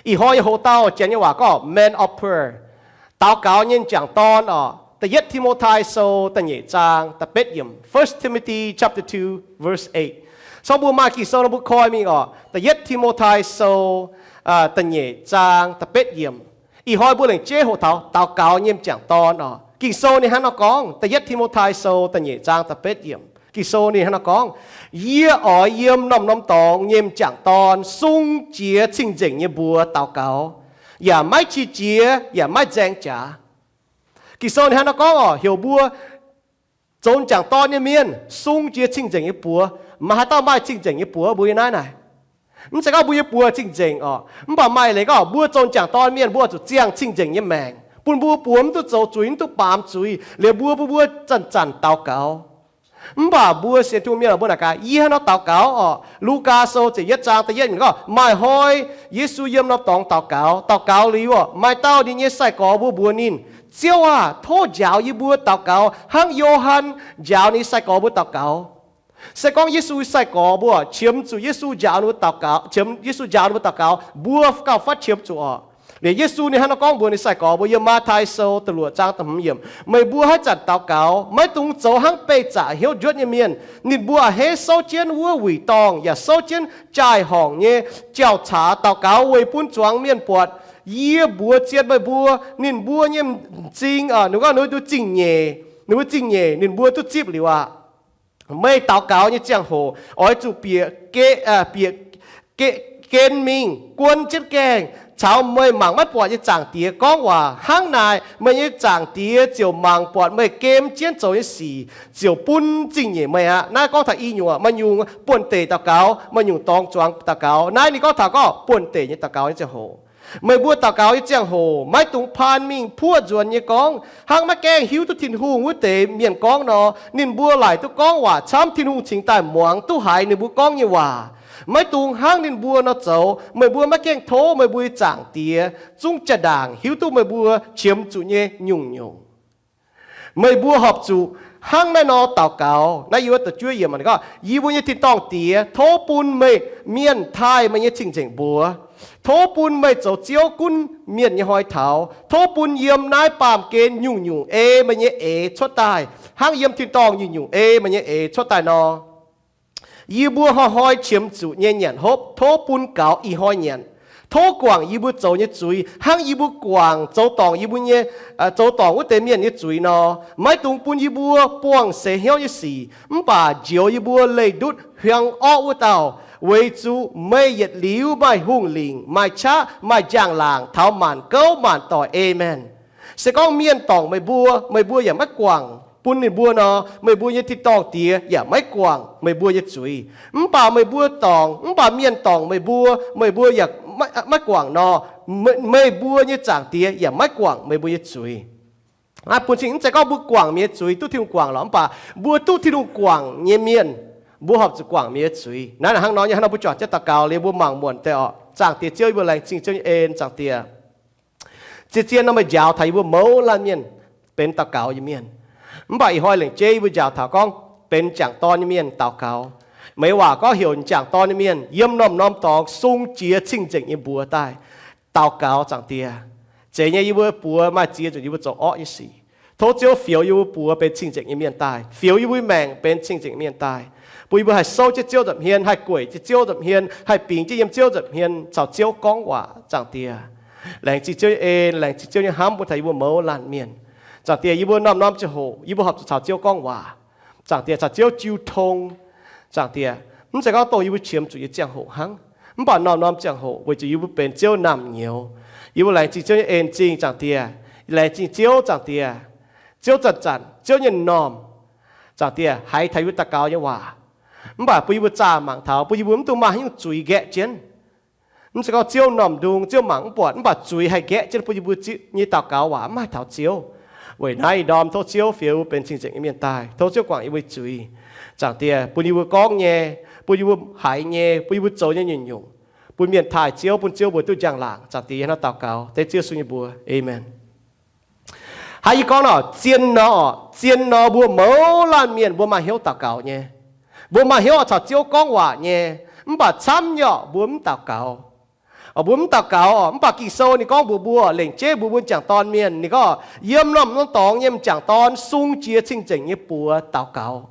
Ih hnoi nyei hoc-dauh janx nyei waac gorngv man of prayer, daux gaux nyei m'jangc dorn oc. Da'yietv Ti^mo^tai Sou da'nyeic zaang da'betv yiemc, First Timothy chapter two, verse eight. So mbuo maaih Ging-Sou nor mbuo koi mingh oc. Da'yietv Ti^mo^tai Sou da'nyeic zaang da'betv yiemc. Ih hnoi mbuo lengc jeiv hoc taux daux gaux nyei m'jangc dorn oc. Ging-Sou ninh hnangv nor gorngv, Da'yietv Ti^mo^tai Sou da'nyeic zaang da'betv yiemc, Ging-Sou ninh hnangv nor gorngv, Yie oix yiem norm-norm dorngx nyei m'jangc dorn sung jiex cing-nzengc nyei mbuox daux gaux, yaac maiv qiex jiez yaac maiv nzaeng jaax. Ging-Sou ninh hnangv nor gorngv oc, heuc mbuo zoux m'jangc dorn nyei mienh sung jiex cing-nzengc nyei buoz. Maaih haaix dauh maaih cing-nzengc nyei buoz mbuo nyei naaiv naaic? Mv zeiz gorngv mbuo nyei buoz cing-nzengc oc, mv baac maaih leiz gorngv mbuo zoux m'jangc dorn mienh mbuo zuqc ziangh cing-nzengc nyei maengc, bun mbuo buoz mv duqv zoux zuiz, mv duqv baamz zuiz, liuz mbuo, mbuo, mbuo zanc-zanc daux gaux. Mv baac mbuo sienx Tin-Hungh mienh mbuo naaic gaax, yie hnangv nor daux gaux oc. Lugaa Sou ziepc yietv zaang da'yietv yiemc gorngv, Maaih hnoi Yesu yiem norm dorngx daux gaux. Daux gaux liuz, maaih dauh ninh nyei sai-gorx mbuo mbuox ninh, Ziouv aah! Tov njaaux yie mbuo daux gaux hnangv Yo^han njaaux ninh sai-gorx mbuo daux gaux. Se gorngv Yesu nyei sai-gorx mbuo qiemx zuqc Yesu njaaux ninh mbuo daux gaux, qiemx Yesu njaaux ninh mbuo daux gaux, mbuo gauh fatv qiemx zuqc oc. Liuz Yesu ninh hnangv nor gorngv mbuox ninh sai-gorx mbuo yiem Matv^tai Sou da'luoqc zaang da'hmz yiemc, Meih mbuo haaix zanc daux gaux, maiv dungx zoux hnangv beih zaqc hnyouv njuotv nyei mienh. Ninh mbuo a'hneiv souv jienv wuov wuic dorngh yaac souv jienv jaai-horngc nyei jauv-caax daux gaux weic bun zuangx mienh buatc. Yie mbuox zien meih mbuo, ninh mbuo nyei m'zing, ninh gorngv ninh mbuo zingh nyeic, ninh mbuo zingh nyeic ninh mbuo duqv zipv liuz aqv. Meih daux gaux nyei ziangh hoc oix zuqc bieqc, bieqc gen mingh guon jienv gaengh caux meih mangc maiv buatc nyei Zaangc Diex gorngv waac. Hnangv naaic meih nyei Zaangc Diex ziouc mangc buatc meih gem jienv zoux nyei sic, ziouc bun zingh nyeic meih aqv. Naaiv gorngv taux i nyungc, maaih nyungc buonv-deic daux gaux, maaih nyungc dorngx zuangx daux gaux. Naaiv ninh gorngv taux gorngv buonv-deic nyei daux gaux nyei ziangh hoc. Meih mbuo daux gaux nyei ziangh hoc maiv dungx paan mingh puoqv nzuonx nyei gorngv, hnangv maiv gaengh hiuv duqv Tin-Hungh wuov deix mienh gorngv nor. Ninh mbuo laaic duqv gorngv waac camv Tin-Hungh cingx daaih muangx duqv haiz ninh mbuo gorngv nyei waac. Maiv dungx hnangv ninh mbuo nor zoux. Meih mbuo maiv gaengh tov meih mbuo nyei Zaangc Diex zungv jaa-ndaangc hiuv duqv meih mbuo qiemx zuqc nyei nyungc-nyungc. Meih mbuo horpc zuqc hnangv naaiv nor daux gaux. Naaiv yiem wuov da'juov yiemc gorngv, Yie mbuo nyei tin-dorngh Diex, tov bun meih, mienh taaih meih nyei cing-nzengc mbuox. Tov bun meih zoux Ziouv gunv mienh nyei hnoi taux. Tov bun yiem naaiv baamh gen nyungc-nyungc ei meih nyei eix cuotv daaih, hnangv yiem tin-dorngh nyungc-nyungc ei meih nyei eix cuotv daaih nor. Yie mbuo hnoi-hnoi qiemx zuqc nyei nyanc hopv tov bun gaux ih hnoi nyanc. Tov guangc yie mbuo zoux nyei zuiz hnangv yie mbuo guangc zoux dorngc yie mbuo nyei, zoux dorngc wuov deix mienh nyei zuiz nor. Maiv dungx bun yie mbuo buangh seix hnyouv nyei sic, mv baac njoux yie mbuo leih ndutv hiuang orqv wuov dauh. Weic zuqc meih yietc liuz maaih hungh lingc, maaih qaqv, maaih njang-laangc taux maanc gouv maanc doic. Aamen. Se gorngv mienh dorngc meih mbuo, meih mbuo yaac maiv guangc bun ninh mbuo nor, meih mbuo nyei tin-dorngh Diex yaac maiv guangc meih mbuo nyei zuiz. Mv baac meih mbuo dorngc, mv baac mienh dorngc meih mbuo, meih mbuo yaac maiv guangc nor, meih mbuo nyei Zaangc Diex yaac maiv guangc meih mbuo nyei zuiz. Naaiv bun cing mv zeiz gorngv mbuo guangc mienh nyei zuiz, duqv Tin-Hungh guangc lorqc, mv baac mbuo duqv Tin-Hungh guangc nyei mienh, mbuo horpc zuqc guangc mienh nyei zuiz. Naaiv hnangv nor nyei, hnangv nor mbuo juangc jienv daux gaux liuz mbuo mangc muonc deix oc. Zaangc Diex Ziouv, yie mbuo laengz zingh Ziouv nyei en, Zaangc Diex. Zien-zien nor meih njaaux taux yie mbuo mouz laanh mienh benx daux gaux nyei mienh. Mv baac ih hnoi lengc jeiv yie mbuo njaaux taux gorngv benx m'jangc dorn nyei mienh daux gaux. Meih waac gorngv heuc m'jangc dorn nyei mienh yiem norm-norm dorngx sung jiex cing-nzengc nyei mbuox daaih daux gaux, Zaangc Diex. Zeiz nyei, yie mbuo buoz maaih ziex nzunc yie mbuo zoux orqv nyei sic. Tov Ziouv fioux yie mbuo buoz benx cing-nzengc nyei mienh daaih, fioux yie mbuo maengc benx cing-nzengc mienh daaih, bun yie mbuo haih souv jienv Ziouv nza'hmien, haih gueic jienv Ziouv nza'hmien, haih bingx jienv yiem Ziouv nza'hmien caux Ziouv gorngv waac, Zaangc Diex. Laengz zingh Ziouv nyei en, laengz zingh Ziouv nyei hnamv bun taux yie mbuo mouz laanh mienh. Zaangc Diex, yie mbuo norm-norm ziangh hoc yie mbuo horpc zuqc caux Ziouv gorngv waac. Zaangc Diex, caux Ziouv jiu tong. Zaangc Diex, mv zeiz gorngv dongh yie mbuo qiemx zuqc nyei ziangh hoc hnangv, mv baac norm-norm ziangh hoc weic zuqc yie mbuo benx Ziouv naamh nyouz. Yie mbuo laengz zingh Ziouv nyei en zingh, Zaangc Diex. Laengz zingh Ziouv, Zaangc Diex. Ziouv zanc-zanc, Ziouv nyei m'normh, Zaangc Diex, haiz taux yie mbuo daux gaux nyei waac, mv baac bun yie mbuo zaah mangc taux, bun yie mbuo mv dungx maaih haaix nyungc zuiz nqaeqv jienv. Mv zeiz gorngv Ziouv m'normh ndung, Ziouv mangc mv buatc, mv baac zuiz haih nqaeqv jienv bun yie mbuo nyei daux gaux waac mv maaih taux Ziouv. Weic naaiv ih ndorm tov Ziouv fioux benx cing-nzengc nyei mienh daaih. Tov Ziouv guangc yie mbuo nyei zuiz. Zaangc Diex, bun yie mbuo gorngv nyei, bun yie mbuo haiz nyei, bun yie mbuo zoux nyei nyungc-nyungc, bun mienh taaih Ziouv, bun Ziouv mbuo duqv njang-laangc. Zaangc Diex, hnangv daux gaux dengv Ziouv Yesu nyei mbuox. Aamen. Haiz yie gorngv nor, zien nor, zien nor mbuo mouz laanh mienh mbuo maaih hnyouv daux gaux nyei. Mbuo maaih hnyouv caux Ziouv gorngv waac nyei, mv baac camv nyei orqc, mbuo mv daux gaux. Mbuo mv daux gaux oc. Mv baac Ging-Sou ninh gorngv mbuox mbuo, lengc jeiv mbuox mbuo m'jangc dorn mienh, ninh gorngv yiem norm-norm dorngx nyei m'jangc dorn sung jiex cing-nzengc nyei buoz daux gaux.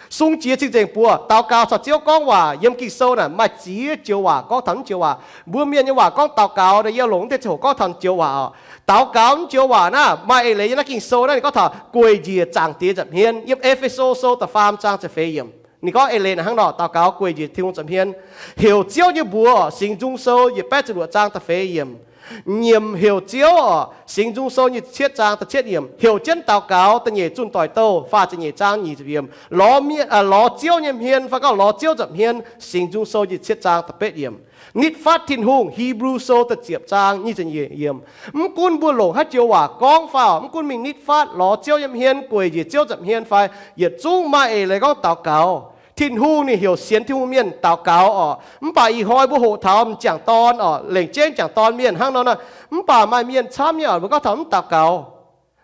Sung jiex cing-nzengc buoz daux gaux caux Ziouv gorngv waac. Yiem Ging-Sou naaic maaih ziex joux waac gorngv taux naaiv joux waac. Mbuo mienh nyei waac gorngv daux gaux naaic, yie longc naaiv deix ziangh hoc gorngv taux joux waac oc. Daux gaux naaiv joux waac naaiv maaih eix leiz yiem naaiv Ging-Sou naaiv, ninh gorngv taux gueic njiec Zaangc Diex nza'hmien. Yiem E^fe^so Sou da'faam zaang ziepc feix yiemc ninh gorngv eix leiz naaiv hnangv nor, daux gaux gueic njiec Tin-Hungh nza'hmien. Heuc Ziouv nyei mbuox oc, Singx Nzung Sou yietc baeqv ziepc luoqc zaang da'feix yiemc. Nyiemc heuc Ziouv oc, Singx Nzung Sou nyic ziepc cietv zaang da'cietv yiemc. Heuc jienv daux gaux, da'nyeic zunh doic douh, faah ziepc nyeic zaang nyic ziepc yiemc. Lorz mienh, lorz Ziouv nyei hmien fai gorngv lorz Ziouv nza'hmien, Singx Nzung Sou nyic ziepc cietv zaang da'betv yiemc. Nitv fatv Tin-Hungh, Hipv^lu Sou da'ziepc zaang nyic ziepc nyeic yiemc. Mv gunv mbuo longc haaix joux waac gorngv fai oc, mv gunv mingh nitv fatv, lorz Ziouv nyei hmien, gueic njiec Ziouv nza'hmien fai, yietc zungv maaih eix leiz gorngv daux gaux. Tin-Hungh ninh heuc sienx Tin-Hungh mienh daux gaux oc. Mv baac ih hnoi mbuo hoqc taux m'jangc dorn oc, lengc jeiv m'jangc dorn mienh hnangv nor naaic, mv baac maaih mienh camv nyei oc, mbuo gorngv taux mv daux gaux.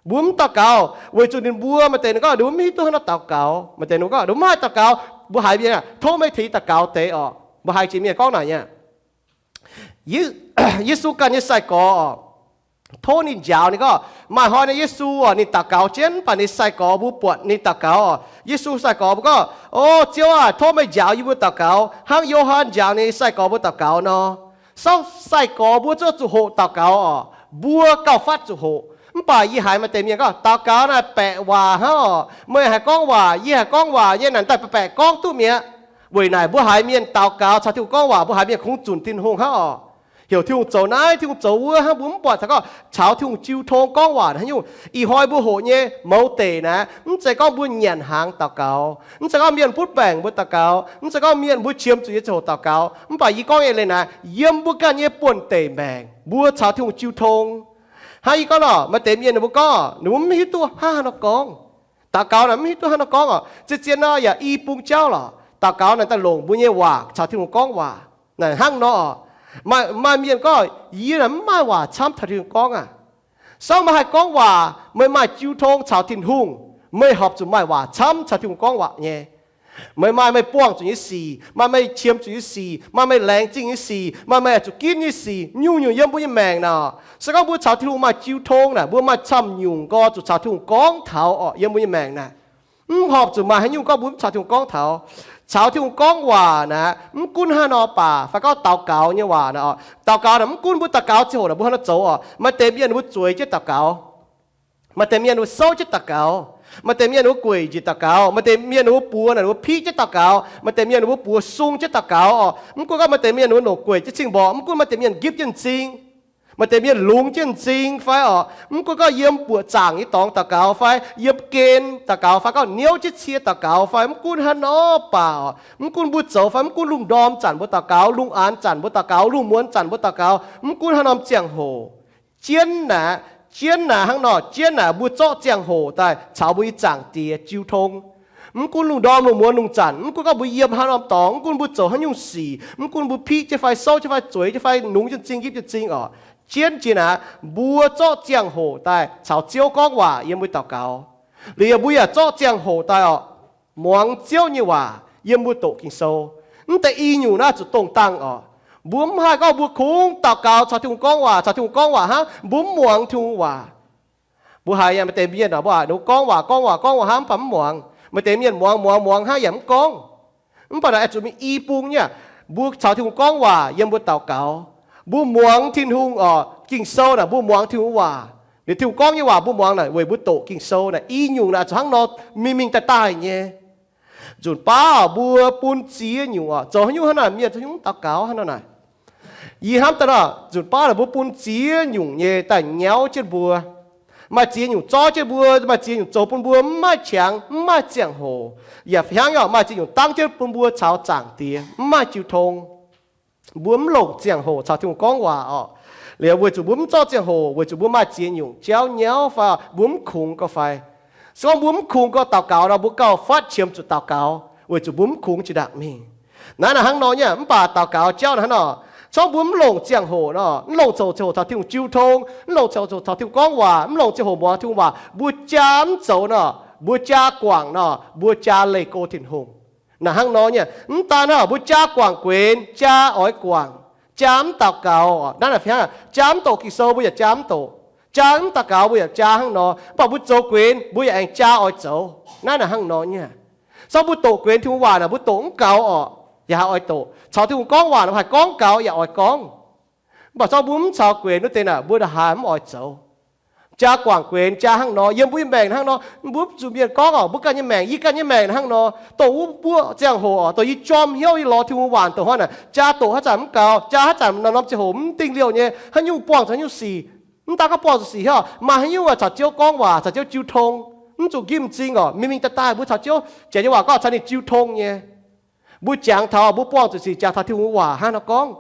Mbuo mv daux gaux weic zuqc ninh mbuo maaih deix ninh gorngv ninh mbuo mv hiuv duqv haaix nor daux gaux. Maaih deix ninh gorngv ninh mbuo mv haih daux gaux. Mbuo haiz mienh aah, tov meih tengx yie daux gaux deix oc. Mbuo haiz jiex mienh gorngv naaic nyei. Yesu ganh nyei sai-gorx oc, tov ninh njaaux ninh gorngv, maaih hnoi naaiv Yesu oc, ninh daux gaux jienv, mv baac ninh sai-gorx mbuo buatc ninh daux gaux oc. Yesu sai-gorx mbuo gorngv, O Ziouv aah, tov meih njaaux yie mbuo daux gaux hnangv Yo^han njaaux ninh sai-gorx mbuo daux gaux nor. Sorng sai-gorx mbuo zungv zuqc hoqc daux gaux oc. Mbuo gauh fatv zuqc hoqc. Mv baac yie haiz maaih deix mienh gorngv, daux gaux naaic baeqc waac hnangv oc. Meih haiz gorngv waac, yie haiz gorngv waac nyei, naaic daaih baeqc baeqc gorngv duqv mi'aqv. Weic naaic mbuo haiz mienh daux gaux caux Tin-Hungh gorngv waac, mbuo haiz mienh kungx zunc Tin-Hungh hnangv oc. Heuc Tin-Hungh zoux naaiv, Tin-Hungh zoux wuov hnangv, mbuo mv buatc caux gorngv caux Tin-Hungh jiu tong gorngv waac haaix nyungc. Ih hnoi mbuo hoqc nyei mouz deic naaic, mv zeiz gorngv mbuo nyanc hnaangx daux gaux, mv zeiz gorngv mienh butv baengc mbuo daux gaux, mv zeiz gorngv mienh mbuo qiemx zuqc nyei ziangh hoc daux gaux. Mv baac yie gorngv eix leiz naaic, yiem mbuo ganh nyei buonv-deic maengc mbuo caux Tin-Hungh jiu tong. Hnangv yie gorngv nor, maaih deix mienh ninh mbuo gorngv ninh mbuo mv hiuv duqv hnangv haaix nor gorngv. Daux gaux naaic mv hiuv duqv hnangv nor gorngv oc. Zien-zien nor yaac i bung jauv lorqc. Daux gaux naaic daaih longc mbuo nyei waac caux Tin-Hungh gorngv waac. Naaic hnangv nor oc. Maaih, maaih mienh gorngv, yie naaic mv maaih waac camv caux Tin-Hungh gorngv aac. Sorng meih haih gorngv waac, meih maaih jiu tong caux Tin-Hungh, meih horpc zuqc maaih waac camv caux Tin-Hungh gorngv waac nyei. Meih maaih meih buangh zuqc nyei sic, maaih meih qiemx zuqc nyei sic, maaih meih laengz zingh nyei sic, maaih meih zuqc ginv nyei sic, nyungc-nyungc yiem mbuo nyei maengc naaic. Se gorngv mbuo caux Tin-Hungh maaih jiu tong naaic, mbuo maaih camv nyungc nqoi zuqc caux Tin-Hungh gorngv taux orqc yiem mbuo nyei maengc naaic. Mv horpc zuqc maaih haaix nyungc gorngv mbuo mv caux Tin-Hungh gorngv taux. Caux Tin-Hungh gorngv waac naaic, mv gunv haaix nor baac, fai gorngv daux gaux nyei waac naaic orqc, daux gaux naaic mv gunv mbuo daux gaux ziangh hoc naaic mbuo haaix nor zoux orqc, maaih deix mienh ninh mbuo zueiz jienv daux gaux. Maaih deix mienh ninh mbuo souv jienv daux gaux. Maaih deix mienh ninh mbuo gueic njiec daux gaux. Maaih deix mienh ninh mbuo buoz naaic ninh mbuo piqv jienv daux gaux. Maaih deix mienh ninh mbuo buoz sung jienv daux gaux orqc. Mv gunv gorngv maaih deix mienh ninh mbuo longc gueic jienv cing-mborqc, mv gunv maaih deix mienh gipv jienv m'zing, maaih deix mienh lungz jienv m'zing fai orqc, mv gunv gorngv yiem buoqc zaangc nyei dorngx daux gaux fai yiem gen daux gaux fai gorngv niouv jienv cie daux gaux fai mv gunv haaix nor baac orqc, mv gunv mbuo zoux fai mv gunv lungh ndorm zanc mbuo daux gaux, lungh aanx zanc mbuo daux gaux, lungh muonz zanc mbuo daux gaux, mv gunv haaix norm ziangh hoc, jienv naaic, jienv naaic hnangv nor, jienv naaic mbuo zorqv ziangh hoc daaih caux mbuo nyei Zaangc Diex jiu tong. Mv gunv lungh ndorm, lungh muonz, lungh zanc, mv gunv gorngv mbuo yiem haaix norm dorngx, mv gunv mbuo zoux haaix nyungc sic, mv gunv mbuo piqv jienv fai souv jienv fai zueiz jienv fai lungz jienv m'zing, gipv jienv m'zing orqc, jienv jiex naaic mbuo zorqv ziangh hoc daaih caux Ziouv gorngv waac yiem mbuo daux gaux. Liuz mbuo yaac zorqv ziangh hoc daaih orqc, muangx Ziouv nyei waac yiem mbuo doqc Ging-Sou. Mv deix i nyungc naaiv zuqc dongh dangh orqc. Mbuo mv haih gorngv mbuo kungx daux gaux caux Tin-Hungh gorngv waac, caux Tin-Hungh gorngv waac hnangv, mbuo mv muangx Tin-Hungh waac. Mbuo haiz maaih deix mienh mbuo aac, ninh mbuo gorngv waac, gorngv waac, gorngv waac hnangv, mv baac mv muangx. Maaih deix mienh muangx, muangz, muangx hnangv yaac mv gorngv. Mv baac naaic zuqc mingh i bung nyei aqv. Mbuo caux Tin-Hungh gorngv waac yiem mbuo daux gaux. Mbuo muangx Tin-Hungh orqc, Ging-Sou naaic mbuo muangx Tin-Hungh waac. Liuz Tin-Hungh gorngv nyei waac mbuo muangx naaic weic mbuo doqc Ging-Sou naaic. I nyungc naaic zuqc hnangv nor mingh mingh daaih daaih nyei. Nzunc baav mbuo bun ziex nyungc orqc, zoux haaix nyungc hnangv naaic mienh zoux haaix nyungc daux gaux hnangv naaic. Yie hnamv daaih nor, nzunc baav naaic mbuo bun ziex nyungc nyei daaih nyauv jienv mbuo. Maaih ziex nyungc zorv jienv mbuo, maaih ziex nyungc zoux bun mbuo mv maaih qangx, mv maaih ziangh hoc. Yaac fih hnangv orqc, maaih ziex nyungc dangv jienv bun mbuo caux Zaangc Diex mv maaih jiu tong. Mbuo mv longc ziangh hoc caux Tin-Hungh gorngv waac orqc. Liuz weic zuqc mbuo mv zorqv ziangh hoc, weic zuqc mbuo maaih ziex nyungc jauv nyauv fai mbuo mv kungx gau fai. Se gorngv mbuo mv kungx gau daux gaux nor, mbuo gauh fatv qiemx zuqc daux gaux, weic zuqc mbuo mv kungx jiex ndaangc mingh. Naaiv naaic hnangv nor nyei, mv baac daux gaux jauv naaic hnangv nor, se gorngv mbuo mv longc ziangh hoc nor, mv longc ziangh hoc caux Tin-Hungh jiu tong, mv longc ziangh hoc caux Tin-Hungh gorngv waac, mv longc ziangh hoc muangx Tin-Hungh waac, mbuo jaa mv zoux nor, mbuo jaa guangc nor, mbuo jaa leih go Tin-Hungh. Naaic hnangv nor nyei, mv daan nor, mbuo jaa guangc guenx, jaa oix guangc, Jaa mv daux gaux, naaiv naaic fih hnangv, jaa mv doqc Ging-Sou mbuo yaac jaa mv doqc. Jaa mv daux gaux mbuo yaac jaa hnangv nor. Mv baac mbuo zoux guenx mbuo yaac aengx jaa oix zoux. Naaiv naaic hnangv nor nyei. Sorng mbuo doqc guenx Tin-Hungh waac naaic mbuo doqc mv gaux orqc, yaac haih oix doqc. Caux Tin-Hungh gorngv waac naaic haih gorngv gaux yaac oix gorngv. Mv baac sorng mbuo mv caux guenx wuov deix naaic mbuo ndaaih haaix mv oix zoux. Jaa guangc guenx jaa hnangv nor, yiem mbuo nyei maengc hnangv nor, mbuo mv zuqc mienh gorngv orqc, mbuo ganh nyei maengc, yie ganh nyei maengc hnangv nor, dongh wuov mbuo ziangh hoc orqc, dongh yie jorm hnyouv yie lorz Tin-Hungh waac doqc hnangv naaic, jaa doqc haaix zanc mv gaux, jaa haaix zanc norm-norm ziangh hoc mv dingh liouh nyei, haaix nyungc buangh zuqc haaix nyungc sic. Mv daan gorngv buangh zuqc sic hnyouv, maaih haaix nyungc caux Ziouv gorngv waac, caux Ziouv jiu tong, mv zuqc nqimv m'zing orqc. Mingh mingh daaih daaih mbuo caux Ziouv, janx nyei waac gorngv caux ninh jiu tong nyei. Mbuo jangx taux mbuo buangh zuqc sic jangx taux Tin-Hungh waac hnangv nor gorngv.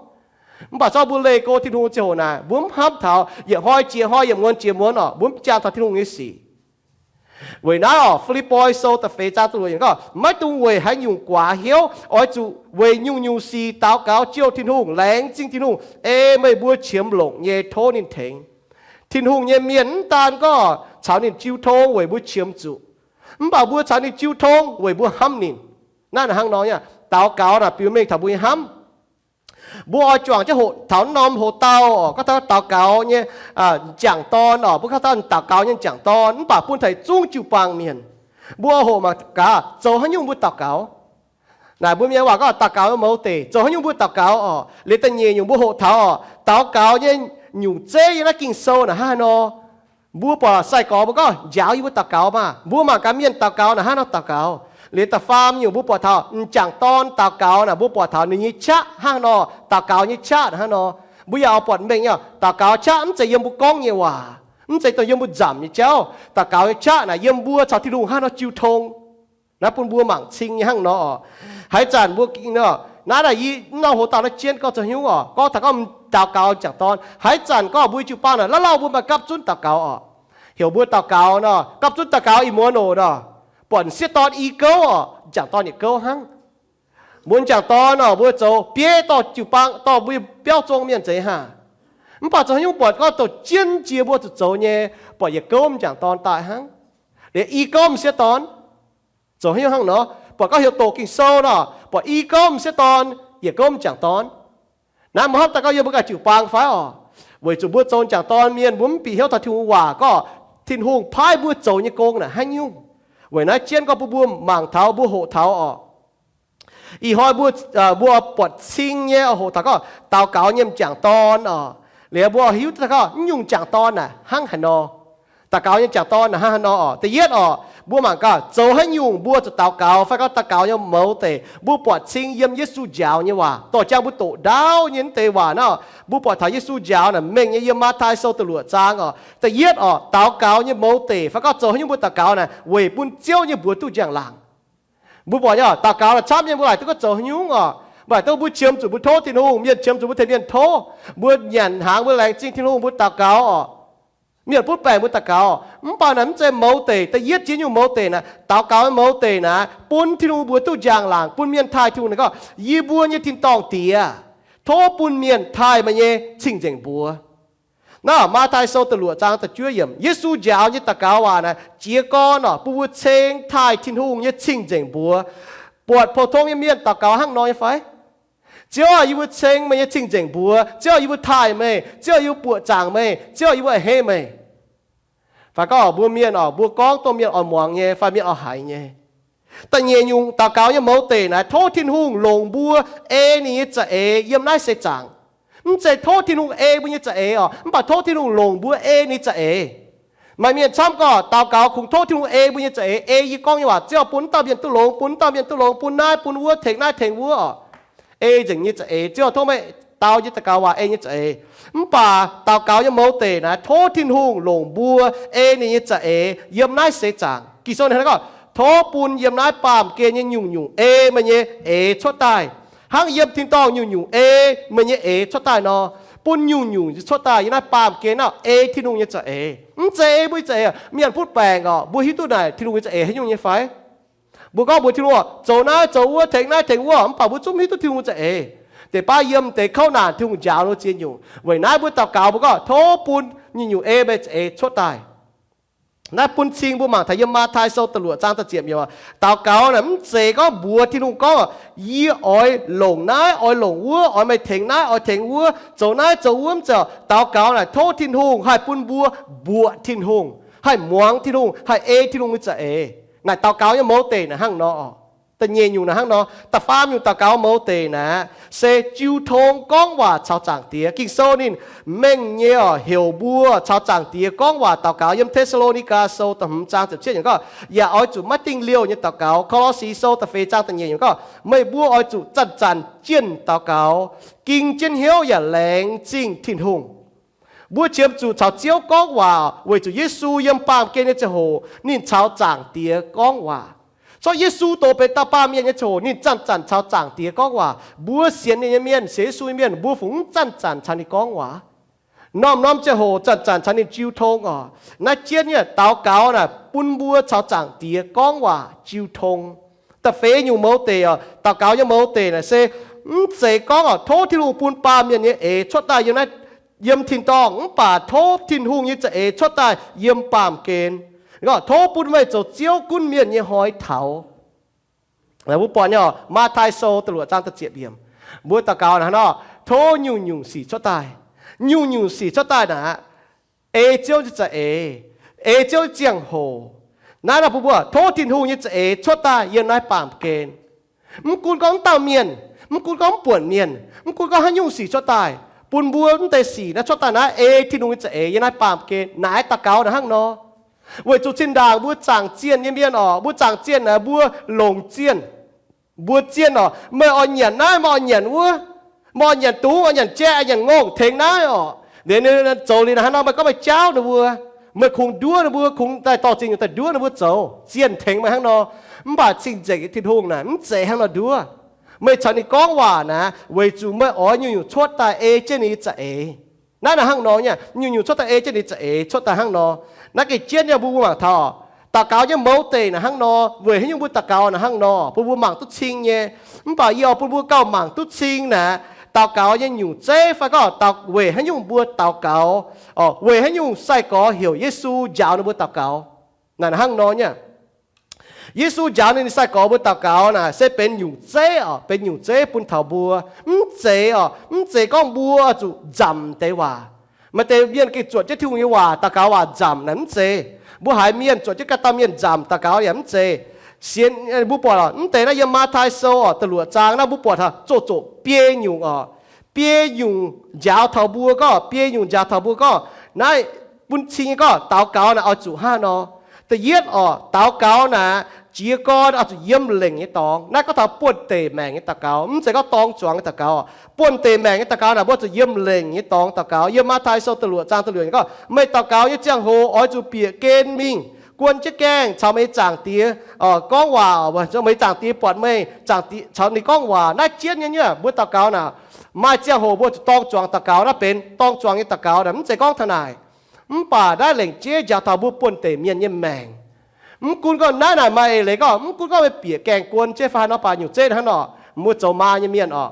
Mv baac zorqv mbuo leih go Tin-Hungh ziangh hoc naaic, mbuo mv hnamv taux yietc hnoi jiex hnoi, yietc muonz jiex muonz orqc, mbuo mv jangx taux Tin-Hungh nyei sic. Weic naaiv orqc, Fi^lipv^poi Sou da'feix zaang da'luoqc yiemc gorngv, maiv dungx weic haaix nyungc guaax hnyouv, oix zuqc weic nyungc-nyungc sic daux gaux jouh Tin-Hungh, laengz zingh Tin-Hungh ei meih mbuo qiemx longc nyei tov ninh tengx. Tin-Hungh nyei mienh mv daan gorngv caux ninh jiu tong weic mbuo qiemx zuqc, mv baac mbuo caux ninh jiu tong weic mbuo hnamv ninh. Naaiv hnangv nor, daux gaux naaic biux mengh taux mbuo nyei hnamv. Mbuo oix juangc jienv hoqc taux norm hoc-dauh orqc, gorngv taux daux gaux nyei m'jangc dorn orqc, mbuo gorngv taux daux gaux nyei m'jangc dorn, mv baac bun taux yietc zungv jiu-baang mienh. Mbuo hoqc mangc gaax zoux haaix nyungc mbuo daux gaux. Naaic mbuo mienh waac gorngv daux gaux nyei mouz deic, zoux haaix nyungc mbuo daux gaux orqc. Liuz da'nyeic nyungc mbuo hoqc taux orqc, daux gaux nyei nyungc zeiv yiem naaiv Ging-Sou naaic hnangv haaix nor. Mbuo buatc sai-gorx mbuo gorngv njaaux yie mbuo daux gaux maah. Mbuo mangc gaax mienh daux gaux naaic hnangv nor daux gaux. Liuz da'faam nyungc mbuo buatc taux m'jangc dorn daux gaux naaic, mbuo buatc taux ninh nyei qaqv hnangv haaix nor, daux gaux nyei qaqv naaic hnangv haaix nor. Mbuo yaac oix buatc mengh nyei, daux gaux qaqv mv zeiz yiem mbuo gorngv nyei waac, mv zeiz dongh yiem mbuo nzamc nyei jauv. Daux gaux nyei qaqv naaic yiem mbuo caux Tin-Hungh hnangv haaix nor jiu tong. Naaiv bun mbuo mangc cing nyei hnangv nor orqc. Haaix zanc mbuo, naaiv naaic yie mv norm hoc-dauh naaiv jienv gorngv zoux haaix nyungc orqc, gorngv taux gorngv daux gaux m'jangc dorn. Haaix zanc gorngv mbuo jiu-baang naaic lauh lauh mbuo maaih gapv zunv daux gaux orqc. Heuc mbuo daux gaux nor, gapv zunv daux gaux ih muonz oc nor, buatc m'sieqv dorn i gouv orqc, m'jangc dorn yietc gouv hnangv. Mbuo m'jangc dorn orqc, mbuo zoux bieiv dorh jiu-baang, dorh mbuo biauv zong mienh zeiz haac. Mv baac zoux haaix nyungc buatc gorngv douc jienv jiex mbuo zuqc zoux nyei, buatc yietc gouv m'jangc dorn daaih hnangv. Liuz i gouv m'sieqv dorn, zoux haaix nyungc hnangv nor, buatc gorngv heuc doqc Ging-Sou nor, buatc i gouv m'sieqv dorn, yietc gouv m'jangc dorn. Naaiv mbuo hnamv daaih gorngv yiem mbuo ganh jiu-baang fai orqc? Weic zuqc mbuo zoux m'jangc dorn mienh mbuo mv bieqc hnyouv taux Tin-Hungh waac gorngv Tin-Hungh paaiv mbuo zoux nyei gong naaic haaix nyungc. Weic naaiv jienv gorngv bun mbuo mangc taux, mbuo hoqc taux orqc. Ih hnoi mbuo, mbuo buatc cing nyei hoqc taux gorngv daux gaux nyei m'jangc dorn orqc. Liuz mbuo hiuv duqv gorngv mv nyungc m'jangc dorn naaic hnangv haaix nor, daux gaux nyei m'jangc dorn naaic hnangv haaix nor orqc. Da'yietv orqc, mbuo mangc gaax zoux haaix nyungc mbuo zuqc daux gaux fai gorngv daux gaux nyei mouz deic, mbuo buatc cing yiem Yesu njaaux nyei waac, dorh jangx mbuo doqc ndaauv nyei mv deix waac nor. Mbuo buatc taux Yesu njaaux naaic mengh nyei yiem Matv^tai Sou da'luoqc zaang orqc. Da'yietv orqc, daux gaux nyei mouz deic fai gorngv zoux haaix nyungc mbuo daux gaux naaic weic bun Ziouv nyei mbuox duqv njang-laangc. Mbuo buatc nyei daux gaux naaic camv nyei, mbuo laaic duqv gorngv zoux haaix nyungc orqc. Mbuo laaic duqv mbuo qiemx zuqc mbuo tov Tin-Hungh, mienh qiemx zuqc mbuo tengx mienh tov, mbuo nyanc hnaangx mbuo laengz zingh Tin-Hungh mbuo daux gaux orqc. Mienh butv baengc mbuo daux gaux. Mv baac naaic mv zeiz mouz deic. Da'yietv jiex nyungc mouz deic naaic, daux gaux mouz deic naaic bun Tin-Hungh mbuox duqv njang-laangc, bun mienh taaih Tin-Hungh naaic gorngv, yie mbuo nyei tin-dorngh Diex, tov bun mienh taaih meih nyei cing-nzengc mbuox. Naaiv Matv^tai Sou da'luoqc zaang da'juov yiemc, Yesu njaaux nyei daux gaux waac naaic jiez gorn orqc, bun mbuo ceng taaih Tin-Hungh nyei cing-nzengc mbuox. Buatc pou-tong nyei mienh daux gaux hnangv nor nyei fai? Ziouv aah, yie mbuo ceng meih nyei cing-nzengc mbuox. Ziouv aah, yie mbuo taaih meih. Ziouv aah, yie mbuo buoqc zaangc meih. Ziouv aah, yie mbuo a'hneiv meih. Fai gorngv mbuo mienh orqc, mbuo gorngv dongh mienh oix muangx nyei fai mienh oix haiz nyei. Da'nyeic nyungc daux gaux nyei mouz deic naaic, tov Tin-Hungh longc mbuo ei ninh nyei za'eix yiem naaiv seix zaangc. Mv zeiz tov Tin-Hungh ei mbuo nyei za'eix orqc, mv baac tov Tin-Hungh longc mbuo ei ninh za'eix. Maaih mienh camv gorngv daux gaux kungx tov Tin-Hungh ei mbuo nyei za'eix, ei yie gorngv nyei waac, Ziouv bun wuov dauh mienh duqv longx, bun wuov dauh mienh duqv longx, bun naaiv bun wuov, tengx naaiv tengx wuov orqc. Ei nzengc nyei za'eix, Ziouv tov meih daux nyei daux gaux waac ei nyei za'eix. Mv baac daux gaux nyei mouz deic naaic, tov Tin-Hungh longc mbuo ei ninh nyei za'eix yiem naaiv seix zaangc. Ging-Sou ninh hnangv gorngv, tov bun yiem naaiv baamh gen nyei nyungc-nyungc ei meih nyei eix cuotv daaih, hnangv yiem tin-dorngh nyungc-nyungc ei meih nyei eix cuotv daaih nor. Bun nyungc-nyungc cuotv daaih yiem naaiv baamh gen naaiv ei Tin-Hungh nyei za'eix. Mv zeiz ei mbuo nyei za'eix. Mienh butv baengc orqc, mbuo hiuv duqv naaic Tin-Hungh nyei za'eix haaix nyungc nyei fai? Mbuo gorngv mbuox Tin-Hungh, zoux naaiv zoux wuov, tengx naaiv tengx wuov, mv baac mbuo zungv mv hiuv duqv Tin-Hungh za'eix. Deix baav yiem deix kouv naanc Tin-Hungh njaaux ninh ziex nyungc. Weic naaiv mbuo daux gaux mbuo gorngv, tov bun nyungc-nyungc ei meih za'eix cuotv daaih. Naaiv bun cing mbuo mangc taux yiem Matv^tai Sou da'luoqc zaang da'ziepc yiemc, daux gaux naaic mv zeiz gorngv mbuox Tin-Hungh gorngv, yie oix longc naaiv, oix longc wuov, oix meih tengx naaiv, oix tengx wuov, zoux naaiv zoux wuov, mv zeiz. Daux gaux naaic tov Tin-Hungh haih bun mbuo mbuoqc Tin-Hungh, haih muangx Tin-Hungh, haih ei Tin-Hungh nyei za'eix. Naaic daux gaux nyei mouz deic naaic hnangv nor. Da'nyeic nyungc naaic hnangv nor. Da'faam nyungc daux gaux mouz deic naaic se jiu tong gorngv waac caux Zaangc Diex. Ging-Sou ninh mengh nyei oc, heuc mbuo caux Zaangc Diex gorngv waac daux gaux. Yiem Te^saa^lo^ni^gaa Sou da'hmz zaang ziepc cietv yiemc gorngv, yaac oix zuqc maiv dingh liouh nyei daux gaux. Ko^lo^si Sou da'feix zaang da'nyeic yiemc gorngv, meih mbuo oix zuqc zanc-zanc jienh daux gaux, ging jienv hnyouv yaac laengz zingh Tin-Hungh. Mbuo qiemx zuqc caux Ziouv gorngv waac weic zuqc Yesu yiem baamh gen nyei ziangh hoc ninh caux Zaangc Diex gorngv waac. Zorqv Yesu doz benx dauh baamh mienh nyei ziangh hoc ninh zanc-zanc caux Zaangc Diex gorngv waac. Mbuo sienx ninh nyei mienh, sienx Yesu nyei mienh, mbuo fungc zanc-zanc caux ninh gorngv waac? Norm-norm ziangh hoc zanc-zanc caux ninh jiu tong oc. Naaiv jienv nyei daux gaux naaic bun mbuo caux Zaangc Diex gorngv waac jiu tong. Da'feix nyungc mouz deic oc, daux gaux nyei mouz deic naaic se mv zeiz gorngv oc, tov Tin-Hungh bun baamh mienh nyei eix cuotv daaih yiem naaiv, yiem tin-dorngh, mv baac tov Tin-Hungh nyei za'eix cuotv daaih yiem baamh gen. Tov bun meih zoux Ziouv gunv mienh nyei hoix taux. Mbuo buatc nyei oc, Matv^tai Sou da'luoqc zaang da'ziepc yiemc, mbuo daux gaux naaic hnangv nor, tov nyungc-nyungc sic cuotv daaih. Nyungc-nyungc sic cuotv daaih naaic, ei Ziouv nyei za'eix, ei Ziouv nyei ziangh hoc. Naaiv nor bun mbuo tov Tin-Hungh nyei za'eix cuotv daaih yiem naaiv baamh gen. Mv gunv gorngv mv dauh mienh, mv gunv gorngv mv buonc mienh, mv gunv gorngv haaix nyungc sic cuotv daaih, bun mbuo mv deix sic naaiv cuotv daaih naaiv ei Tin-Hungh nyei za'eix yiem naaiv baamh gen. Naaiv daux gaux naaic hnangv nor. Weic zuqc zinh ndaangc mbuo zaangc zienh nyei mienh oc, mbuo zaangc zienh naaic mbuo longc zienh, mbuo zienh oc, meih oix nyanc naaiv, meih oix nyanc wuov, meih oix nyanc dungz, oix nyanc jai, oix nyanc ngongh, tengx naaiv oc. Ninh zoux liuz naaic hnangv nor, meih gorngv meih jaauv ninh mbuo, meih kungx nduov ninh mbuo, kungx daaih dorh zienh nyungc daaih nduov ninh mbuo zoux, zienh tengx meih hnangv nor. Mv baac cing-nzengc nyei Tin-Hungh naaic mv zeiz hnangv nor nduov. Meih caux ninh gorngv waac naaic weic zuqc meih oix nyungc-nyungc cuotv daaih ei jienv ninh nyei za'eix. Naaiv naaic hnangv nor nyei, nyungc-nyungc cuotv daaih ei jienv ninh za'eix cuotv daaih hnangv nor. Naaiv gengh jienv nyei, mbuo mbuo mangc taux daux gaux nyei mouz deic naaic hnangv nor, weic haaix nyungc mbuo daux gaux naaic hnangv nor, bun mbuo mangc duqv cing nyei. Mv baac yie oix bun mbuo gauh mangc duqv cing naaic, daux gaux nyei nyungc zeiv fai gorngv weic haaix nyungc mbuo daux gaux, weic haaix nyungc sai-gorx heuc Yesu njaaux ninh mbuo daux gaux. Naaic hnangv nor nyei. Yesu njaaux ninh sai-gorx mbuo daux gaux naaic se benx nyungc zeiv oc, benx nyungc zeiv bun taux mbuo. Mv zeiz oc, mv zeiz gorngv mbuo zuqc nzamc deix waac. Maaih deix mienh gengh zuotc jienv Tin-Hungh nyei waac daux gaux waac nzamc naaic mv zeiz. Mbuo haiz mienh zuotc jienv ganh dauh mienh nzamc daux gaux yaac mv zeiz. Sienx, mbuo buatc oc, mv deix naaiv yiem Matv^tai Sou oc, da'luoqc zaang naaiv mbuo buatc zoqc zoqc biei nyungc oc. Biei nyungc njaaux taux mbuo gorngv, biei nyungc njaaux taux mbuo gorngv, naaiv bun cing nyei gorngv daux gaux naaic oix zuqc hnangv nor. Da'yietv oc, daux gaux naaic jiez gorn oix zuqc yiem lengc nyei dorngx. Naaiv gorngv taux buonv deic maengc nyei daux gaux, mv zeiz gorngv dorng zuangx nyei daux gaux. Buonv deic maengc nyei daux gaux naaic mbuo zuqc yiem lengc nyei dorngx daux gaux. Yiem Matv^tai Sou da'luoqc zaang da'luoqc gorngv, meih daux gaux nyei ziangh hoc oix zuqc bieqc gen mingh guon jienv gaengh caux meih nyei Zaangc Diex gorngv waac, meih nyei Zaangc Diex buatc meih, caux ninh gorngv waac. Naaiv jienv nyei nyuoqc mbuo daux gaux naaic, maaih ziangh hoc mbuo zuqc dorng zuangx daux gaux. Naaiv benx dorng zuangx nyei daux gaux naaic, mv zeiz gorngv taux naaic. Mv baac naaiv lengc jeiv njaaux taux mbuo buonv deic mienh nyei maengc. Mv gunv gorngv naaiv naaic maaih eix leiz gorngv, mv gunv gorngv meih bieqc gaengh guon jienv fai haaix nor baac nyungc zeiv hnangv nor, mbuo zoux maa nyei mienh oc,